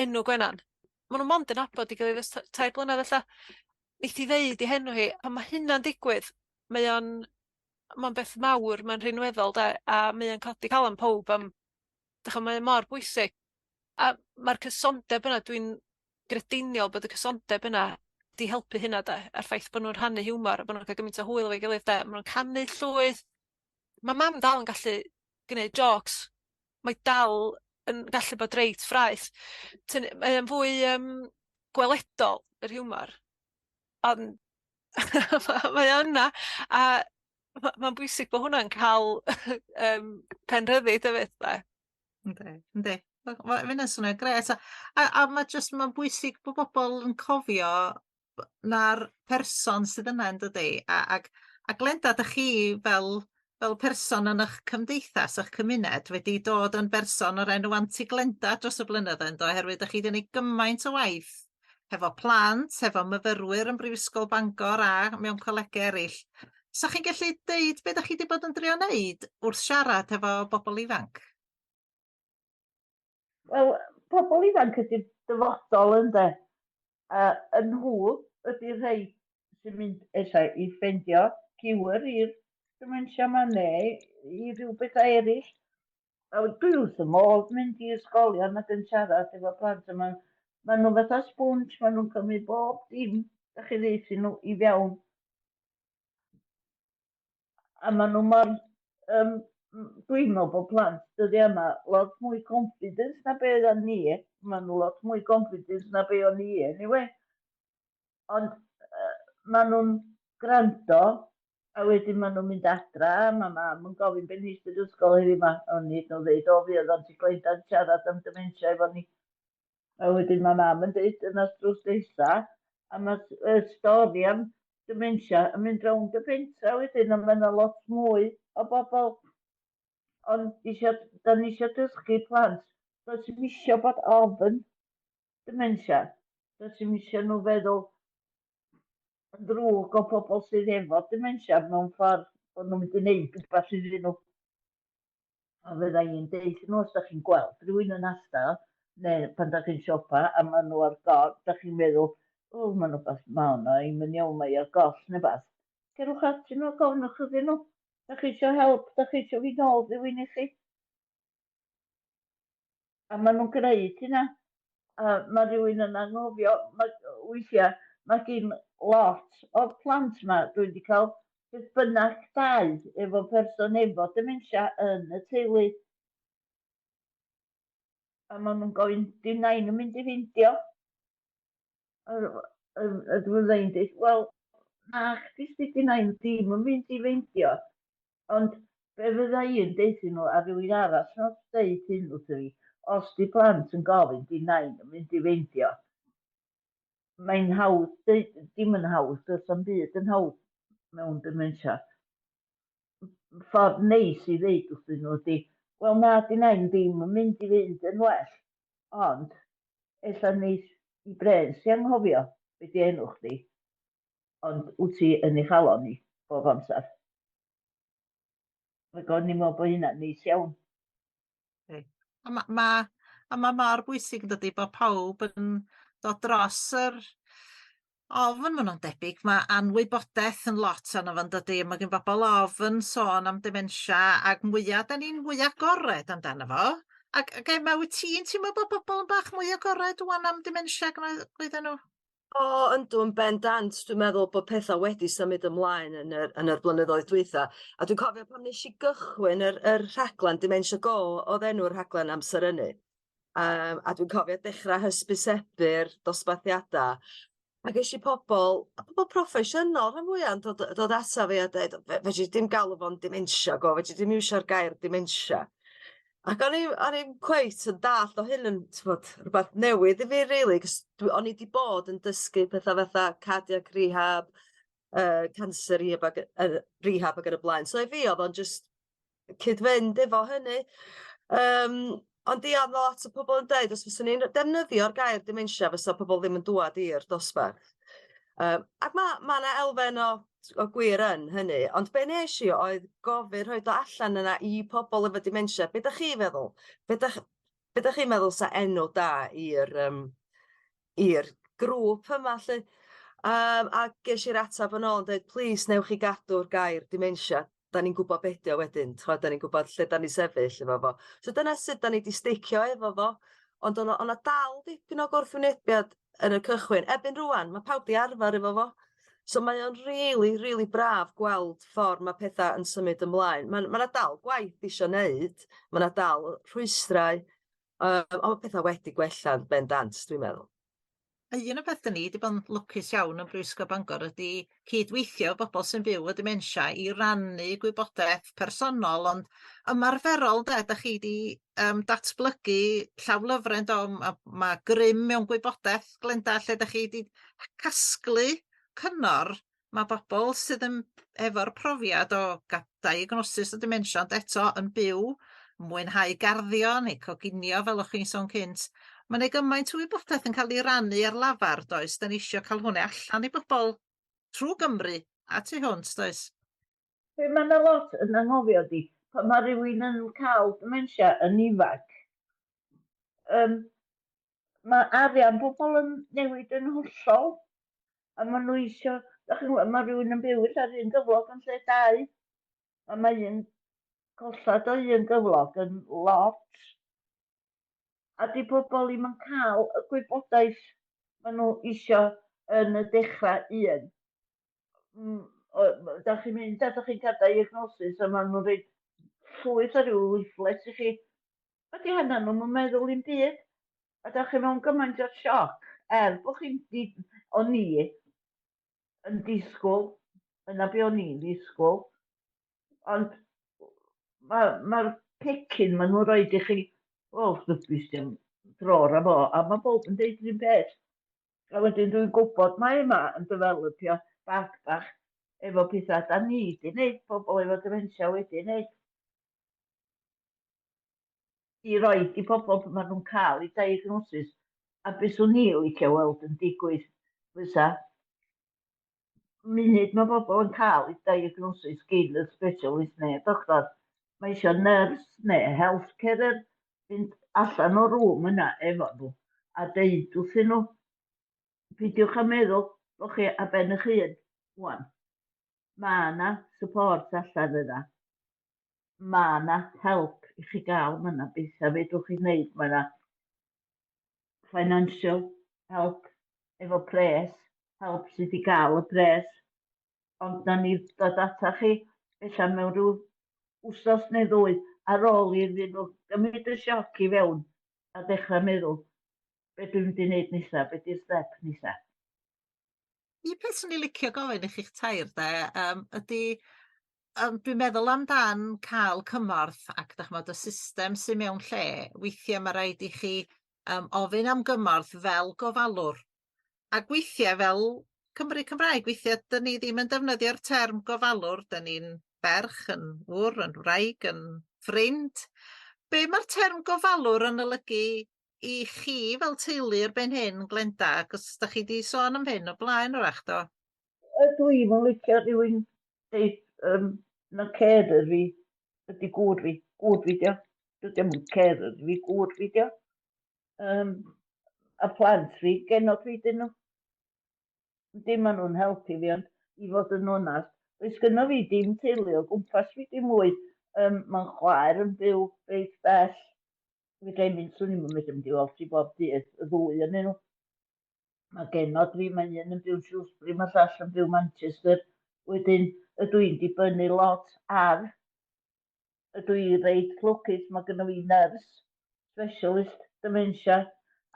enw Gwenan. Ma' nhw mond yn nabod ei gilydd ers 3 blynedd ella. Neith hi ddeud ei henw hi. Pan mae hynna'n digwydd, mae o'n mae'n beth mawr, mae'n rhinweddol de, a mae o'n codi calon pawb am, dych ch'mo', mae o mor bwysig. A mae'r cysondeb yna, dwi'n grediniol bod y cysondeb yna 'di helpu hynna de, a'r ffaith bod nhw'n rhannu hiwmor a bod nhw'n cael gymaint o hwyl efo'i gilydd de, ma' nhw'n canu llwyth. Mae mam dal yn gallu gwneud jôcs. Mae dal yn gallu bod reit ffraeth. Mae o'n fwy gweledol, yr hiwmor. Ond mae o yna, a mae'n bwysig bod hwnna'n cael pen rhyddid hefyd, de. Yndi, yndi. Ma' hynna'n swnio'n grêt, a ma' jyst mae'n bwysig bod bobl yn cofio na'r person sydd yna, yn dydi? A Glenda, dych chi fel person yn eich cymdeithas, eich cymuned, wedi dod yn berson o'r enw Anti Glenda dros y blynyddoedd, yndo? Oherwydd dych chi wedi gwneud gymaint o waith hefo plant, hefo myfyrwyr yn Brifysgol Bangor a mewn colegau eraill. 'Sa chi'n gallu deud be dach chi wedi bod yn drio wneud wrth siarad hefo bobl ifanc? Wel, pobl ifanc ydy'r dyfodol, ynde? A y nhw ydy'r rhai sy'n mynd ella i ffeindio cure i'r dementia 'ma neu i ryw bethau eraill. A dwi wrth fy modd mynd i ysgolion ac yn siarad efo plant a ma' nhw fatha sponge, ma' nhw'n cymryd bob dim dach chi ddeud nhw i fewn. A ma' nhw mor, dwi'n meddwl bod plant dyddiau yma lot mwy confidence na be oeddan ni. Ma' nhw lot mwy confidence na be o'n i anyway. Ond ma' nhw'n gwrando. A wedyn maen nhw'n mynd adra, a mae mam yn gofyn be nes di ysgol heddiw 'ma. A wneud nhw ddeud, o, fuodd Auntie Glenda'n siarad am dementia efo ni. A wedyn mae mam yn deud yna drws nesa, a mae y stori am dementia yn mynd rownd y pentra wedyn, a mae yna lot mwy o bobl. Ond isio, da ni isio dysgu plant, does dim isio bod ofn dementia. Does dim isio nhw feddwl yn ddrwg o pobl sydd efo dementia mewn ffordd bod nhw'n mynd i wneud rhywbeth iddyn nhw. A fydda i'n deud nhw os da chi'n gweld rhywun yn Asda neu pan da chi'n siopa a maen nhw ar goll, da chi'n meddwl, o, mae'n rhywbeth, mae hwnna ddim yn iawn, mae ar goll neu beth. Cerwch atyn nhw a gofynnwch iddyn nhw. Da chi eisiau help, da chi eisiau fi nôl rhywun i chi. A maen nhw'n gwneud hynna. A mae rhywun yn anghofio, mae, weithiau mae gen lot o'r plant 'ma, dwi wedi cael beth bynnag dau efo person efo dementia yn y teulu. A maen nhw'n gofyn, di nain yn mynd i feindio? A, a, a dwi'n dweud, wel, na chdi, di nain ddim yn mynd i feindio. Ond be fydda i yn deuthyn nhw, a rhywun arall nath deud hyn wrtho fi, os 'di plant yn gofyn, 'di nain yn mynd i feindio, mae'n hawdd deud, dim yn hawdd, does na'm byd yn hawdd mewn dementia. Ffordd neis i ddeud wrthyn nhw ydi, wel na, 'di nain ddim yn mynd i fynd yn well, ond ella neith i brên sy anghofio be 'di enw chdi, ond wyt ti yn ei chalon hi bob amser. Ac o'n i'n meddwl bod hynna'n neis iawn. A ma' ma' a ma' mor bwysig yn dydi bod pawb yn dod dros yr ofn ma' nw'n debyg ma' anwybodaeth yn lot ono fo yndydi? Ma' gen bobol ofn sôn am dementia ac mwya 'dan ni'n fwy agored amdano fo ac ac Emma wyt ti'n teimlo bod bobol yn bach mwy agored ŵan am dementia ag oedden nhw? O yndw yn bendant dwi'n meddwl bod petha wedi symud ymlaen yn yr yn yr blynyddoedd dwytha. A dwi'n cofio pan nes i gychwyn yr yr rhaglen Dementia Go o'dd enw'r rhaglen amser ynny. Yym a dwi'n cofio dechra hysbysebu'r dosbarthiada a gesh i pobol, a pobol proffesiynol rhan fwya yn dod dod ata fi a deud fe- fedri dim galw fo'n dementia go, fedri dim iwsio'r gair dementia. Ac o'n i o'n i'm cweit yn dallt o' hyn yn t'mod rwbath newydd i fi rili 'c'os dwi o'n i 'di bod yn dysgu petha fatha cardiac rehab, cancer rehab ag rehab ag yn y blaen. So i fi o'dd o'n jyst cyd-fynd efo hynny. Yym ond ia o'dd lot o pobol yn deud os fyswn i'n defnyddio'r gair dementia fysa pobol ddim yn dŵad i'r dosbarth. Ac ma' ma' 'na elfen o o gwir yn hynny, ond be nes i oedd gofyn rhoid o allan yna i pobl efo dementia, be dach chi feddwl? Be dach be dach chi'n meddwl 'sa enw da i'r yym i'r grŵp yma 'lly? A ges i'r ateb yn ôl yn deud plis newch chi gadw'r gair dementia, 'dan ni'n gwbod be' 'di o wedyn, t'mod 'dan ni'n gwbod lle 'dan ni'n sefyll efo fo. So dyna sut 'dan ni 'di sticio efo fo, ond o' 'na o' 'na dal dipyn o gwrthwynebiad yn y cychwyn. Erbyn rŵan ma' pawb 'di arfer efo fo, so mae o'n rili rili braf gweld ffor ma' petha yn symud ymlaen. Ma' ma' 'na dal gwaith isio neud, ma' 'na dal rhwystrau, ond ma' petha wedi gwella'n bendant dwi'n meddwl. A un o peth 'dan ni 'di bod yn lwcus iawn yn Brifysgol Bangor ydi cydweithio efo bobol sy'n byw efo dementia i rannu gwybodaeth personol ond ymarferol 'de, dach chi 'di yym datblygu llawlyfrau yndo ma' ma' grym mewn gwybodaeth Glenda lle dach chi 'di casglu cyngor ma' bobol sydd yn efo'r profiad o ga- diagnosis o dementia ond eto yn byw, mwynhau garddio neu coginio fel o'ch chi'n sôn cynt. Mae 'na gymaint o wybodaeth yn cael ei rannu ar lafar does? 'Dan ni isio cael hwnna allan i bobol trw Gymru a tu hwnt does? Be mae 'na lot yn anghofio ydi pan mae rhywun yn cael dementia yn ifanc, yym mae arian pobl yn newid yn hollol a maen nhw isio, dach chi'n gwybod, mae rhywun yn byw ella ar un gyflog yn lle dau, a mae un colled o un gyflog yn lot. A di pobl ddim yn cael y gwybodaeth maen nhw isio yn y dechrau un. Dach chi'n mynd a dach chi'n cael diagnosis a maen nhw'n rhoi llwyth o ryw leaflet i chi. A di hanner nhw'm yn meddwl i'm byd. A dach chi mewn gymaint o sioc, er bod chi'n di... o'n i yn disgwyl Yna be o'n i'n ddisgwyl. Ond mae'r ma pecyn maen nhw'n rhoi i chi, o, rybish dim dror am o, a mae bob yn deud yr un peth. A wedyn dwi'n gwybod mae yma yn developio bag bach efo pethau da ni di wneud, pobl efo dementia wedi wneud. I roid i pobl pan maen nhw'n cael eu diagnosis. A beth swn i licio weld yn digwydd fysa munud mae bobl yn cael eu diagnosis gyn y specialist neu y doctor, mae eisiau nyrs neu health carer fynd allan o'r rŵm yna efo nhw a deud wrthyn nhw, peidiwch â meddwl bod chi ar ben eich hun wan. Mae yna support allan yna. Mae yna help i chi gael, mae yna bethau fedrwch chi wneud, mae yna financial help efo pres, help sydd i gael y pres. Ond na ni dod ata chi, ella mewn rhyw wsos neu ddwy ar ôl iddyn nhw gymryd y sioc i fewn a dechrau meddwl, be dwi'n mynd i wneud nesaf, be di'r step nesaf. Un peth swn i licio gofyn i chi'ch tair de, ydy, dwi'n meddwl amdan cael cymorth ac dych ch'mod y system sy mewn lle, weithiau ma' raid i chi ofyn am gymorth fel gofalwr, ac weithiau fel Cymry Cymraeg, weithiau 'dyn ni ddim yn defnyddio'r term gofalwr, 'dyn ni'n ferch, yn ŵr, yn wraig, yn ffrind. Be mae'r term gofalwr yn olygu i chi fel teulu erbyn hyn, Glenda, ac os dach chi 'di sôn am hyn o blaen wrach, do? Ydw i'm yn licio rhywun deud na carer fi ydy gŵr fi. Gŵr fi 'di o. Dydy o'm yn carer fi, gŵr fi 'di o. A plant fi, genod fi 'dyn nhw. Yndi, maen nhw'n helpu fi, ond i fod yn onast, does gynno fi dim teulu o gwmpas fi dim mwy. Mae'n chwaer yn byw reit bell. Fedra i mynd, swn i'm yn medru mynd i weld hi bob dydd, y ddwy ohonyn nhw. Mae genod fi, mae un yn byw yn Shrewsbury, mae'r llall yn byw Manchester. Wedyn, ydw i'n dibynnu lot ar, ydw i reit lwcus, mae gynno fi nyrs specialist dementia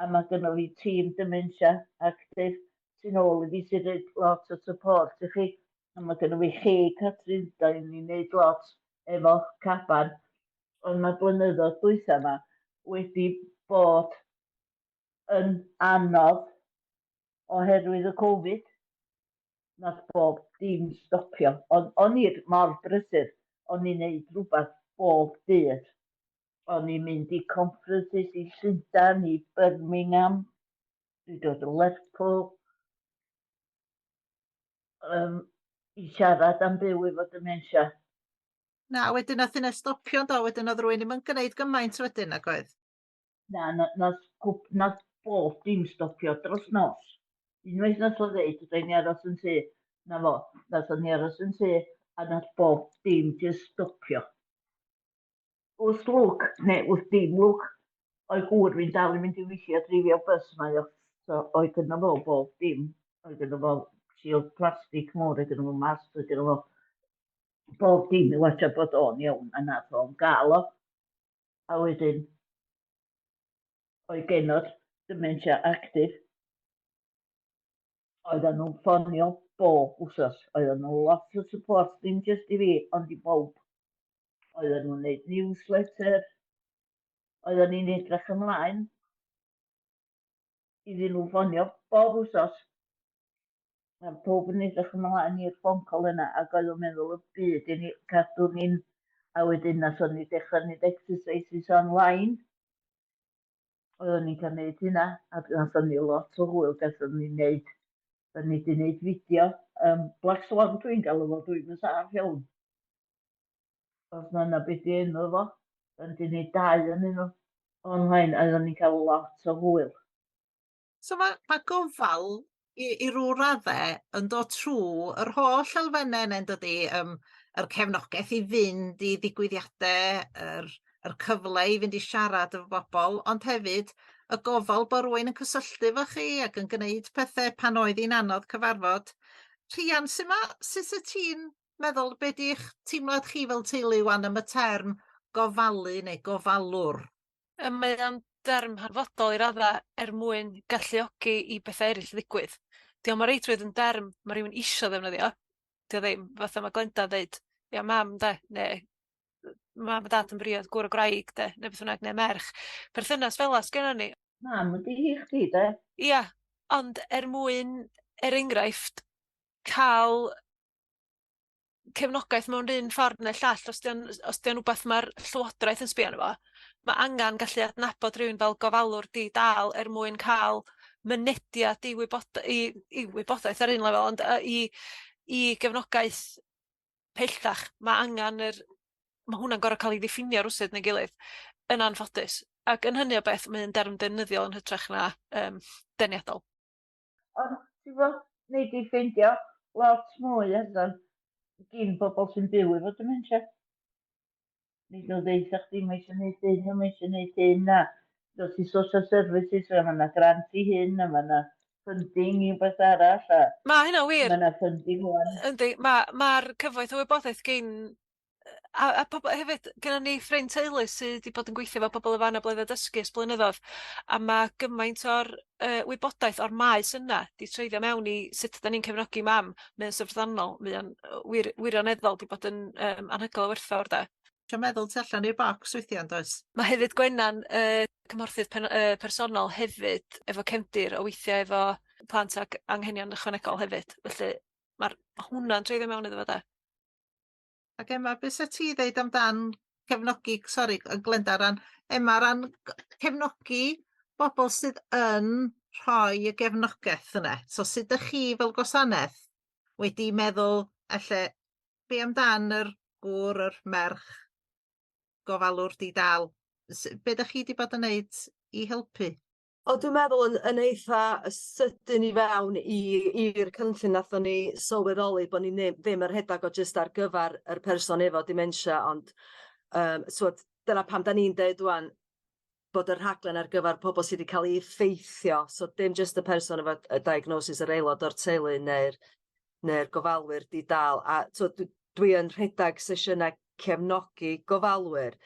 a mae gynno fi tîm dementia actif sy'n ôl i fi sy'n rhoi lot o support i chi. A mae gynno fi chi, Catrin, da ni'n neud lot efo Caban. Ond mae blynyddoedd dwytha yma wedi bod yn anodd oherwydd y Covid. Nath bob dim stopio. Ond o'n i mor brysur, o'n i'n neud rhywbeth bob dydd. O'n i'n mynd i conferences i Llundain, i Birmingham, dwi dod o Lerpwl, i siarad am byw efo dementia. Na, wedyn nath hynna stopio do, wedyn oedd rhywun ddim yn gwneud gymaint wedyn, nag oedd? Na, na, nath, nath bob dim stopio dros nos. Unwaith nath o ddeud, rhaid ni aros yn tŷ, na fo, nath ni aros yn tŷ, a nath bob dim just stopio. Wrth lwc, neu wrth dim lwc, oedd gŵr fi'n dal i mynd i weithio, dreifio bus mae o. So oedd gynno fo bob dim. Oedd gynno fo shield plastic mawr, oedd gynno fo masg, oedd gynno fo bob dim i watcha bod o'n iawn, a nath o'n gael o. A wedyn, oedd genod dementia active. Oedden nhw'n ffonio bob wsos. Oedden nhw lot o support, ddim jyst i fi, ond i bawb. Oedden nhw'n gwneud newsletter. Oedden ni'n edrych ymlaen iddyn nhw ffonio bob wsos. Mae pob yn edrych ymlaen i'r phone call yna ac oedd o'n meddwl y byd i ni cadw ni'n, a wedyn nathon ni dechrau neud exercises online. Oeddwn ni'n cael neud hynna a nathon ni lot o hwyl, gathon ni neud, da ni wedi neud fideo, Black Swan dwi'n galw fo, dwi'n yn saff iawn. Os na 'na be di enw fo, da ni wedi neud dau ohonyn nhw online a oeddwn ni'n cael lot o hwyl. So mae, ma gofal i ryw raddau yn dod trwy yr holl elfennau yna, yn dydi? Yr cefnogaeth i fynd i ddigwyddiadau, yr cyfle i fynd i siarad efo bobl, ond hefyd y gofal bod rhywun yn cysylltu efo chi ac yn gwneud pethau pan oedd hi'n anodd cyfarfod. Rhian, sut wyt ti'n meddwl, be di'ch teimlad chi fel teulu wan am y term gofalu neu gofalwr? Mae o'n derm hanfodol i radda er mwyn galluogi i bethau eraill ddigwydd. Dio'm o reidrwydd yn derm ma' rywun isio ddefnyddio. 'Di o ddim, fatha ma' Glenda ddeud, ia, mam 'de, ne' mam a dad yn briod, gŵr a gwraig 'de, ne' beth bynnag, ne' merch. Perthynas fela sgennon ni. Mam ydi hi i chdi 'de? Ia, ond er mwyn, er enghraifft, ca'l cefnogaeth mewn un ffordd neu llall, os 'di o'n wbath ma'r llywodraeth yn sbio arno fo, ma' angan gallu adnabod rhywun fel gofalwr di-dal er mwyn ca'l mynediad i wybod- i wybodaeth ar un lefel, ond i gefnogaeth pellach. Ma' angan yr ma' hwnna'n gor'o' ca'l 'i ddiffinio rwsut neu gilydd, yn anffodus. Ac yn hynny o beth, mae'n derm defnyddiol yn hytrach na deniadol. Ond ti'n gwbod, nei di ffeindio lot mwy allan gin bobl sy'n byw efo dementia. Neith nhw ddeutha chdi mae eisiau neud hyn a mae eisiau neud hyn a dos i social services a mae yna grant i hyn a mae yna funding i rhywbeth arall a Ma' hynna'n wir. Mae yna funding ŵan. Yndi, ma'r cyfoeth o wybodaeth gin a pobl hefyd, gynnon ni ffrind teulu sydd 'di bod yn gweithio efo pobl efo anabledda dysgu ers blynyddodd, a ma' gymaint o'r wybodaeth o'r maes yna 'di treiddio mewn i sut 'dan ni'n cefnogi mam. Mae o'n syfrdanol, mae o'n wirioneddol 'di bod yn anhygoel o werthfawr 'de. Trio meddwl tu allan i'r bocs weithia' yndoes? Ma' hefyd Gwennan cymhorthydd personol hefyd efo cefndir o weithio efo plant ag anghenion ychwanegol hefyd, felly ma'r hwnna'n treiddio mewn iddo fo 'de. Ac Emma, be sa ti ddeud amdan cefnogi, sori, Glenda, ran Emma, ran cefnogi bobl sydd yn rhoi y gefnogaeth yna? So sut ydych chi fel gwasanaeth wedi meddwl, elle, be amdan yr gŵr, yr merch, gofalwr di-dal? Be ydych chi wedi bod yn neud i helpu? O, dwi'n meddwl yn eitha sydyn i fewn i'r cynllun nathon ni sylweddoli bo' ni ddim yn rhedag o jyst ar gyfar yr person efo dementia, ond so dyna pam 'dan ni'n deud ŵan bod y rhaglen ar gyfar pobl sydd wedi cael eu effeithio, so dim jyst y person efo y diagnosis, yr aelod o'r teulu neu'r gofalwyr di-dal. A so dwi yn rhedag sesiynau cefnogi gofalwyr,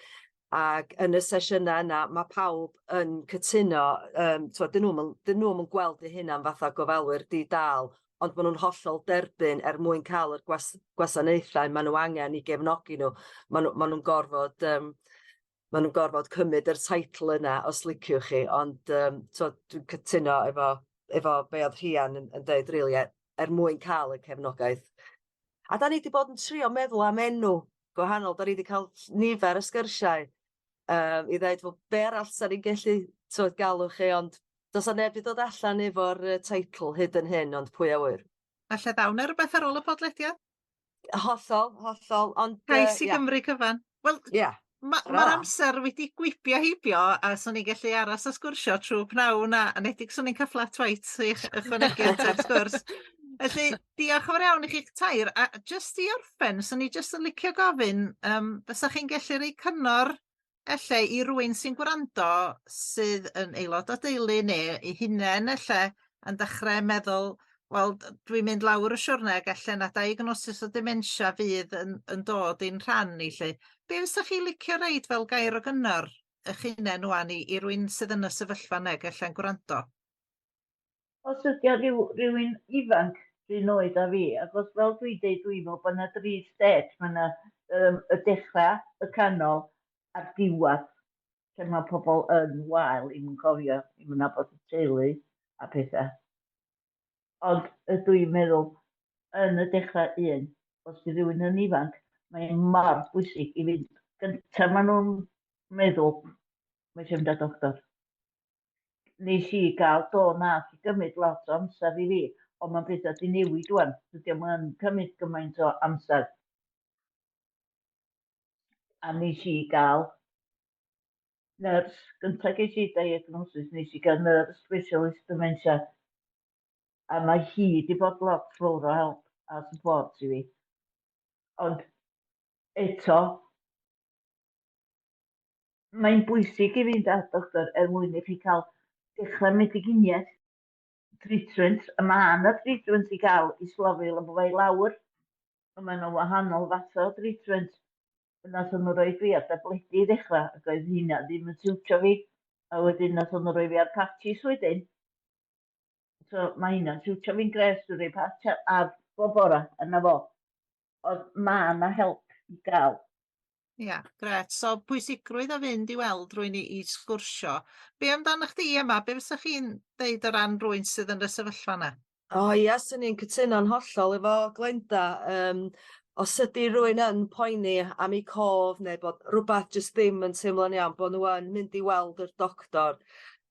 ac yn y sesiynau yna ma' pawb yn cytuno, t'wod, 'dyn nhw'm yn gweld eu hunan fatha gofalwyr di-dal, ond ma' nhw'n hollol derbyn er mwyn cael yr gwasanaethau ma' nhw angen i gefnogi nhw, ma' nhw'n gorfod cymryd yr teitl yna, os liciwch chi. Ond t'wod, dwi'n cytuno efo be oedd Rhian yn deud, rili, er mwyn cael y cefnogaeth. A da ni wedi bod yn trio meddwl am enw gwahanol, da ni wedi cael nifer o sgyrsiau i ddeud, wel, be arall sa ni'n gallu, t'wod, galw chi, ond does 'na neb wedi dod allan efo'r teitl hyd yn hyn, ond pwy a wyr. Falle ddaw 'na rywbeth ar ôl y podlediad? Hollol, hollol, ond Cais i Gymru cyfan. Wel, ma'r amser wedi gwibio heibio, a swn i'n gallu aros a sgwrsio trwy pnawn, a anedig swn i'n cael flat white i ychwanegu at y sgwrs. Felly, diolch yn fawr iawn i chi'ch tair, a jyst i orffen, swn i jyst yn licio gofyn, fysa chi'n gallu rhoi cyngor elle i rywun sy'n gwrando sydd yn aelod o deulu neu eu hunain elle yn dechrau meddwl, wel, dwi'n mynd lawr y siwrne ac elle na diagnosis o dementia fydd yn dod i'n rhan ni 'lly. Be fysa chi licio roid fel gair o gyngor eich hunain ŵan i rywun sydd yn y sefyllfa yna ac ella'n gwrando? Os ydy o rywun ifanc rhywun oed â fi, achos fel dwi'n deud, dwi'n meddwl bod yna dri stage, mae yna y dechrau, y canol a'r diwedd, lle mae pobl yn wael, ddim yn cofio, ddim yn nabod y teulu a pethau. Ond ydw i'n meddwl, yn y dechrau un, os di rhywun yn ifanc, mae'n mor bwysig i fynd gyntaf maen nhw'n meddwl, mae eisiau mynd at doctor. Nes i gael, do, nath i gymryd lot o amser i fi, ond mae'n bethau di newid ŵan, dydy o'm yn cymryd gymaint o amser. A nes i gael nyrs, gyntaf ges i diagnosis, nes i gael nyrs specialist dementia, a mae hi di bod lot fawr o help a support i fi. Ond eto, mae'n bwysig i fynd at doctor er mwyn i chi cael dechrau meddyginiaeth, treatment, a mae yna treatment i gael i slofi lefelau i lawr, ond mae yna wahanol fathau o treatment. Nath nhw roi fi ar dabledi i ddechrau, ac oedd hynna ddim yn siwtio fi, a wedyn nath nhw roi fi ar patches wedyn. So mae hynna'n siwtio fi'n gres, dwi'n rhoi patch ar bob bora, a 'na fo. Ond ma' 'na help i gael. Ia, grêt. So pwysigrwydd o fynd i weld rywun i sgwrsio. Be amdano chdi Emma, be fysa chi'n deud o ran rywun sydd yn y sefyllfa 'na? O ia, swn i'n cytuno'n hollol efo Glenda. Os ydy rhywun yn poeni am eu cof neu bod rhywbeth jyst ddim yn teimlo'n iawn, bod nhw yn mynd i weld yr doctor.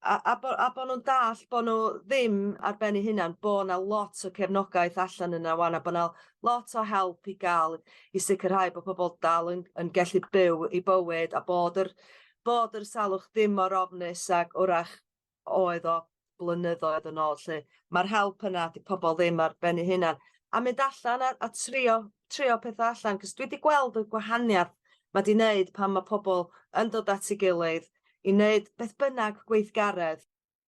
A bo' nhw'n dallt bo' nhw ddim ar ben eu hunan, bo' 'na lot o cefnogaeth allan yna 'wan a bo' 'na lot o help i ga'l i sicrhau bo' pobol dal yn gallu byw eu bywyd a bod yr salwch ddim mor ofnus ag wrach oedd o blynyddoedd yn ôl 'lly. Ma'r help yna, 'di pobol ddim ar ben eu hunan. A mynd allan a trio petha allan, 'cos dwi 'di gweld y gwahaniath ma' 'di neud pan ma' pobol yn dod at ei gilydd i neud beth bynnag gweithgaredd,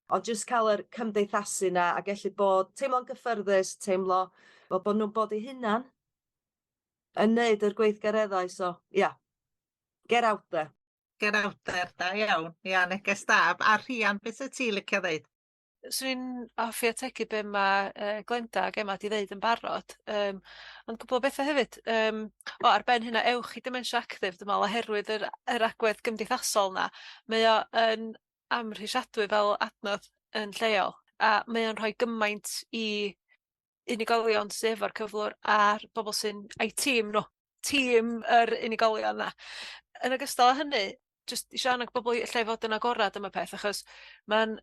ond jyst ca'l yr cymdeithasu 'na a gellu bod, teimlo'n gyffyrddus, teimlo fel bo' nw'n bod eu hunan yn neud yr gweithgareddau, so ia, get out there. Get out there, da iawn. Ia, neges da. A Rhian, beth wyt ti licio ddeud? Swn i'n hoffi ategu be ma' Glenda ag Emma 'di ddeud yn barod, ond cwpwl o betha hefyd. O, ar ben hynna, ewch i Dementia Active, dwi'n me'wl, oherwydd yr agwedd gymdeithasol 'na. Mae o yn amhrisiadwy fel adnodd yn lleol, a mae o'n rhoi gymaint i unigolion sy efo'r cyflwr a'r bobl sy'n a'i tîm nhw, tîm yr unigolion 'na. Yn ogystal â hynny, jyst isio annog bobl i ella i fod yn agorad am y peth, achos ma'n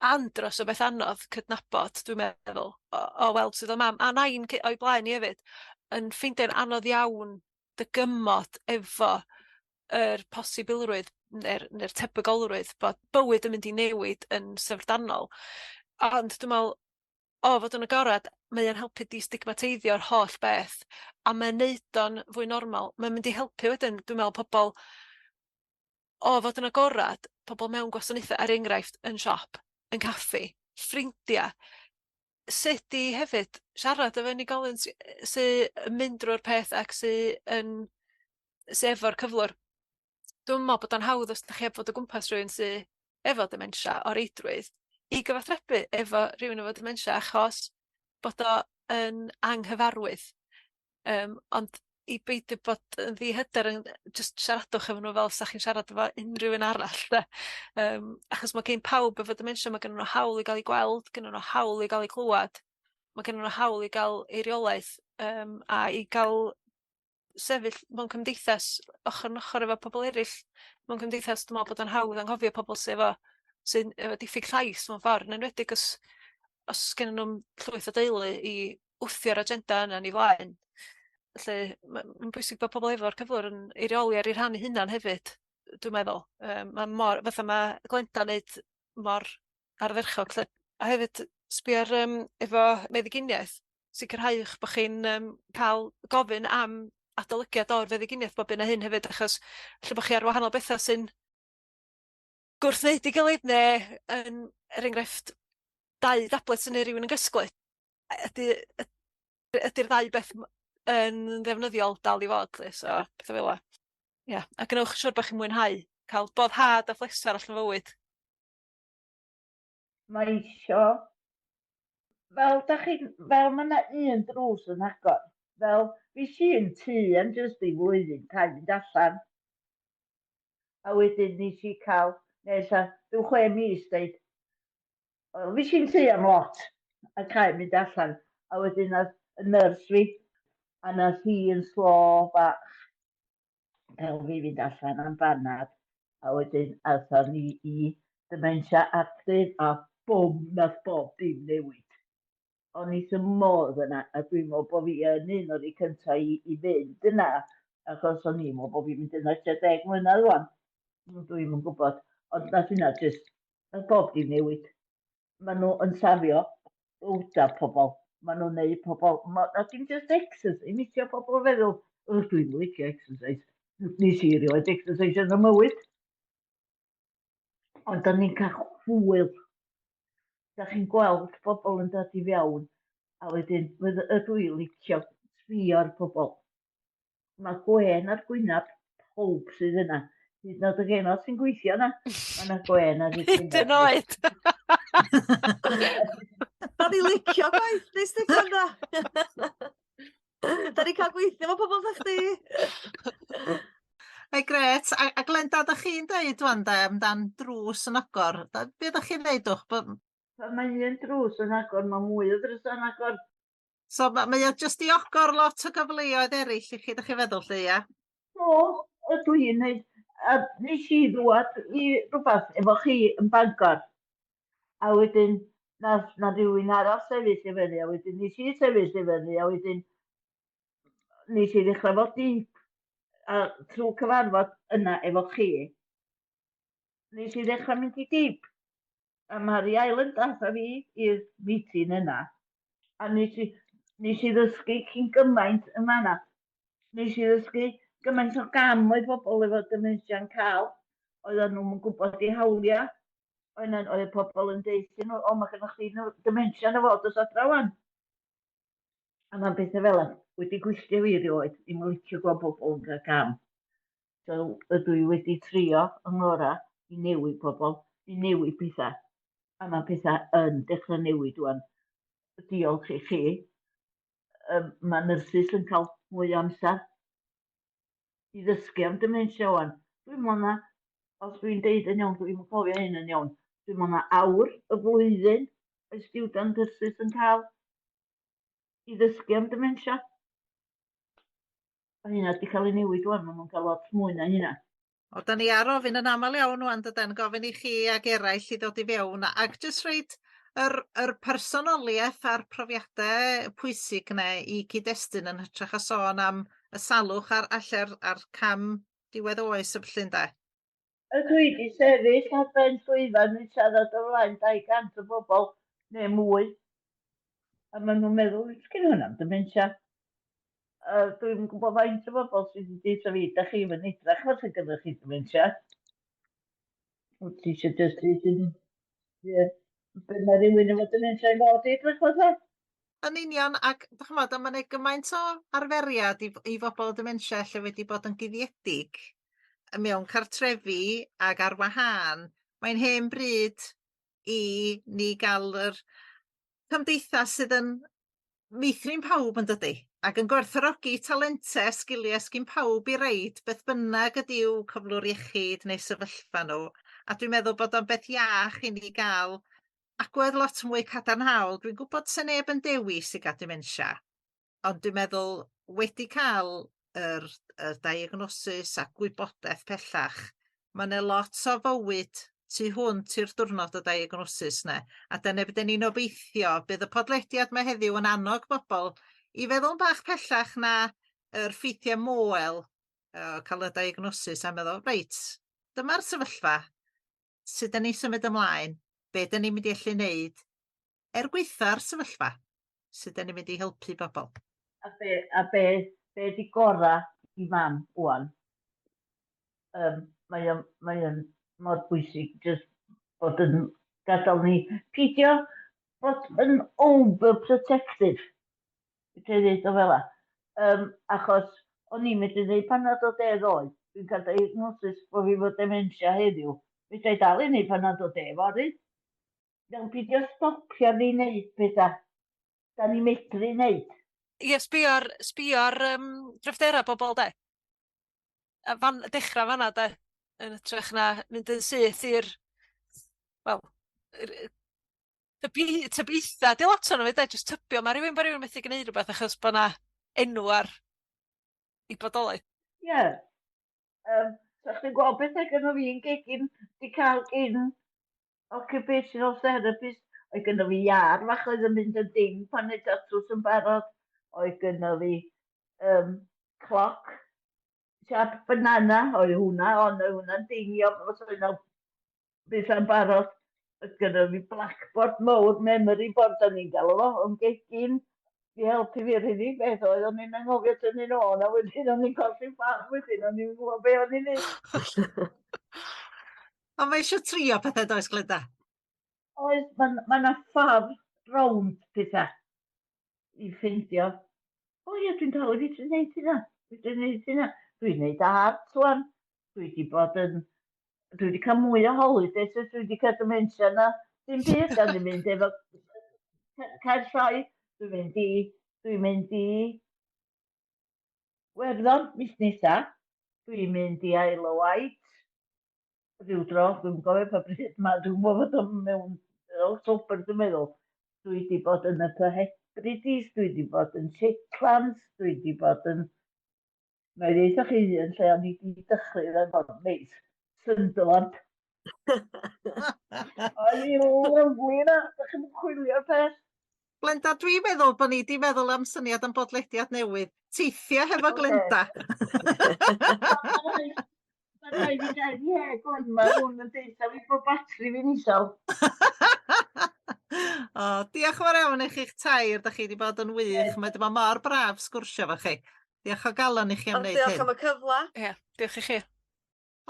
andros o beth anodd cydnabod, dwi'n meddwl, o weld sydd o mam a nain o'i blaen i hefyd, yn ffeindio'n anodd iawn dygymod efo yr posibilrwydd neu'r tebygolrwydd bod bywyd yn mynd i newid yn syfrdanol. Ond dwi'n me'wl, o fod yn agorad, mae o'n helpu destigmateiddio'r holl beth, a mae'n neud o'n fwy normal. Mae'n mynd i helpu wedyn, dwi'n me'wl, pobol o fod yn agorad, pobol mewn gwasanaethau, er enghraifft, yn siop, yn caffi, ffrindia, sut i hefyd siarad efo unigolyn sy yn mynd drwy'r peth ac sy efo'r cyflwr. Dwi'm yn me'wl bod o'n hawdd os 'dach chi heb fod o gwmpas rhywun sy efo dementia o reidrwydd i gyfathrebu efo rhywun efo dementia, achos bod o yn anghyfarwydd. Ond i beidio bod yn ddihyder, yn jyst siaradwch efo nhw fel 'sa chi'n siarad efo unrhyw un arall 'de. Achos ma' gen pawb efo dementia, ma' gennyn nhw hawl i ga'l 'u gweld, gennyn nhw hawl i ga'l 'u clywad, ma' gennyn nhw hawl i ga'l eiriolaeth, a i ga'l sefyll mewn cymdeithas ochr yn ochr efo pobol erill mewn cymdeithas. Dwi me'wl bod o'n hawdd anghofio pobol sy'n efo diffyg llais mewn ffor, yn enwedig os gennyn nw'm llwyth o deulu i wthio'r agenda yna yn 'i flaen. Felly ma'n bwysig bod pobol efo'r cyflwr yn eirioli ar eu rhan eu hunan hefyd, dwi'n meddwl. Ma' mor, fatha ma' Glenda'n neud mor ardderchog 'lly. A hefyd sbio ar efo meddyginiaeth, sicrhau eich bo' chi'n ca'l gofyn am adolygiad o'r feddyginiaeth bob hyn a hyn hefyd, achos lle bo' chi ar wahanol betha sy'n gwrthwneud ei gilydd, ne' yn, er enghraifft, 2 dablet yn neu' rywun yn gysglyd. Ydy'r ddau beth yn ddefnyddiol dal i fod 'lly, so petha fel 'a. Ia, a gwnewch yn siŵr bo' chi'n mwynhau ca'l boddhad a phleser allan o fywyd. Mae isio, fel da chi'n, fel mae yna un drws yn agor, fel fues i yn tŷ am jyst i flwyddyn, cael mynd allan. A wedyn nes i cael, nes a rhyw 6 mis deud, wel, fues i'n tŷ am lot, a cael mynd allan. A wedyn nath y nyrs fi, a nath hi yn slo bach cael fi fynd allan am banad, a wedyn aethon ni i Dementia Active, a bwm, nath bob dim newid. O'n i wrth 'y modd yna, a dwi'n meddwl bod fi yn un o'r rhai cynta i fynd yna, achos o'n i'n meddwl bod fi'n mynd yna tua 10 mlynedd rŵan. Dwi'm yn gwybod, ond nath hynna jyst, nath bob dim newid. Maen nhw yn safio bywydau pobl. Maen nhw'n neud pobl, a dim just exercise, imitio pobl feddwl, "O, dwi'n licio exercise. Nes i erioed exercise yn y mywyd." Ond da ni'n cael hwyl. Da chi'n gweld pobl yn dod i fewn, a wedyn ydw i licio sbio ar pobl. Mae gwên ar gwynab pawb sydd yna. Hyd yn oed y genod sy'n gweithio yna, mae yna gwên ar eu Hyd yn oed! Da ni licio gwaith ni, Steffan, da. Da ni cael cael gweithio efo pobl fatha chdi. Ei grêt, a Glenda, dach chi'n deud wan de amdan drws yn agor, be dach chi'n ddeud wch? Pan mae un drws yn agor, mae mwy o ddrysau yn agor. So mae o jyst i ogor lot o gyfleoedd eraill i chi, dach chi'n feddwl 'lly, ia? Do, ydw i'n neud. A nes i ddwad i rhywbeth efo chi yn Bangor, a wedyn nath na rhywun arall sefyll i fyny, a wedyn nes i sefyll i fyny, a wedyn nes i ddechrau fo deep, a trwy cyfarfod yna efo chi, nes i ddechrau mynd i deep. A Mary Island dath â fi i'r meeting yna, a nes i ddysgu cyn gymaint yn fanna. Nes i ddysgu gymaint o gam oedd pobl efo dementia'n cael, oedden nhw'm yn gwybod eu hawliau. Oedd oedd pobl yn deud nhw, o, mae gennych chi dementia na fo, dos adra wan. A mae'n bethau fel yna wedi gwylltio fi erioed, ddim yn licio gweld pobl yn cael cam. So ydw i wedi trio yng ngorau i newid pobl, i newid pethau. A mae pethau yn dechrau newid wan. Diolch i chi. Um, mae nyrsys yn cael mwy o amser i ddysgu am dementia wan. Dwi'n meddwl na, os dwi'n deud yn iawn, dwi'n cofio hyn yn iawn, dwi'n meddwl na awr y flwyddyn y student nurses yn cael i ddysgu am dementia. Mae hynna wedi cael ei newid wan, maen nhw'n cael lot mwy na hynna. O, da ni ar ofyn yn aml iawn wan, dydan, gofyn i chi ag eraill i ddod i fewn, ac jyst rhoid yr personoliaeth a'r profiadau pwysig yna i cyd-destun yn hytrach o sôn am y salwch a'r alla'r a'r cam diwedd oes y ballu ynde? Ydw i 'di sefyll ar ben llwyfan yn siarad o flaen 200 o bobl neu mwy, a maen nhw'n meddwl, sgyn hwnna 'm dementia. A dwi'm yn gwybod faint o bobl sydd wedi deud wrtha fi, dach chi'm yn edrach fatha gynnoch chi dementia. Wyt ti eisiau jyst deud yn... Ie. Be mae rhywun efo dementia i fod i edrych fatha? Yn union, ac dych ch'mod, a ma' 'na gymaint o arferiad i fobl â dementia lle wedi bod yn guddiedig mewn cartrefi ag ar wahân. Mae'n hen bryd i ni gael yr cymdeithas sydd yn meithrin pawb yn dydi? Ac yn gwerthfawrogi talentau, sgiliau sgin pawb i reid, beth bynnag ydy i'w cyflwr iechyd neu sefyllfa nhw. A dwi'n meddwl bod o'n beth iach i ni gael agwedd lot mwy cadarnhaol. Dwi'n gwybod se neb yn dewis i gael dementia, ond dwi'n meddwl wedi cael yr diagnosis a gwybodaeth pellach, mae 'na lot o fywyd tu hwnt i'r diwrnod y diagnosis 'na, a dyna be' 'dan ni'n obeithio bydd y podlediad 'ma heddiw yn annog bobl i feddwl yn bach pellach na yr ffeithiau moel o cael y diagnosis a meddwl, reit, dyma'r sefyllfa, sut 'dan ni'n symud ymlaen, be' 'dan ni'n mynd i allu neud er gwaetha'r sefyllfa, sut 'dan ni'n mynd i helpu bobl. A be 'di gora i mam wan? Mae o'n mor bwysig jyst bod yn gadael ni peidio bod yn overprotective. Fedra i ddeud o fela. Achos o'n i'n medru ddeud panad o de ddoe, dwi'n cael diagnosis bod fi efo dementia heddiw. Fedra i dal i wneud panad o de fory. Iawn, peidio stopio ni wneud pethau da ni'n medru wneud. Ie, sbio ar cryfderau bobl de. A dechrau fanna de, yn hytrach na mynd yn syth i'r, wel, tybiaetha, di lot o'n de, jyst tybio, mae rhywun bod rhywun methu gwneud rhywbeth achos bod 'na enw ar i bodolaeth. Ie. Yeah. So chdi'n gweld bethau gynno fi yn gegin di cael gyn occupational therapist. Oedd gynno fi iar fach oedd yn mynd yn ding pan oedd tatws yn barod. Oedd gynno fi cloc siap banana, oedd hwnna, ond oedd hwnna'n dingio os oedd yna bethau'n barod. Oedd gynno fi blackboard mawr, memory board, da ni'n galw fo, yn gegin i helpu fi. Yr unig beth oedd, o'n i'n anghofio tynnu nôl, a wedyn o'n i'n colli ffordd wedyn, o'n i'n gwybod be o'n i'n neud. Ond mae eisiau trio pethau does, Glenda? Oes, mae ma 'na ffordd rownd pethau i ffeindio. O ie, dwi'n dal i fedru wneud hynna. Dwi'n gwneud hynna. Dwi'n gwneud art wan. Dwi wedi bod yn... Dwi wedi cael mwy o holidays ers dwi wedi cael dementia na dim byd. Da ni'n mynd efo Caer Sioe. Dwi'n mynd i... Dwi'n mynd i... Werddon, mis nesa, dwi'n mynd i Isle of Wight. Rhyw dro, dwi'n gofio pa bryd ma, dwi'n gwybod fod o mewn October, dwi'n meddwl. Dwi wedi bod yn y Hebrides, dwi wedi bod yn Shetlands, dwi wedi bod yn... Mae ddeutha chi un lle o'n i wedi dechrau yn fod neis, Sunderland. Oedd hi'n lyfli yna, da chi'n chwilio'r peth. Glenda, dwi'n meddwl bod ni 'di meddwl am syniad am bodlediad newydd. Teithio hefo Glenda. Mae rhaid i gael ie, gwn, mae hwn yn deud fi bod batri fi'n isel. O, diolch yn fawr iawn i chi'ch tair, da chi wedi bod yn wych. Mae wedi bod mor braf sgwrsio efo chi. Diolch o galon i chi am wneud hyn. Diolch am y cyfle. Ie, diolch i chi.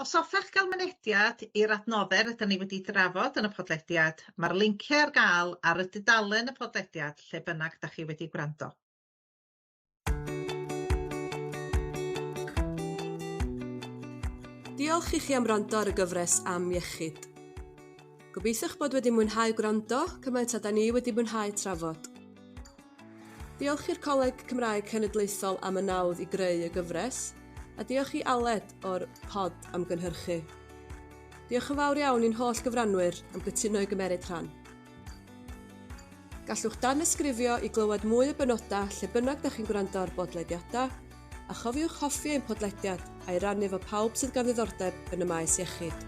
Os hoffech gael mynediad i'r adnoddau rydyn ni wedi drafod yn y podlediad, mae'r linciau ar gael ar y dudalen y podlediad lle bynnag da chi wedi gwrando. Diolch i chi am wrando ar y gyfres Am Iechyd. Gobeithio'ch bod wedi mwynhau gwrando cymaint â da ni wedi mwynhau trafod. Diolch i'r Coleg Cymraeg Cenedlaethol am y nawdd i greu y gyfres, a diolch i Aled o'r Pod am gynhyrchu. Diolch yn fawr iawn i'n holl gyfranwyr am gytuno i gymeryd rhan. Gallwch danysgrifio i glywed mwy o benodau lle bynnag da chi'n gwrando ar bodlediadau, a chofiwch hoffi ein podlediad a'i rannu efo pawb sydd gan ddiddordeb yn y maes iechyd.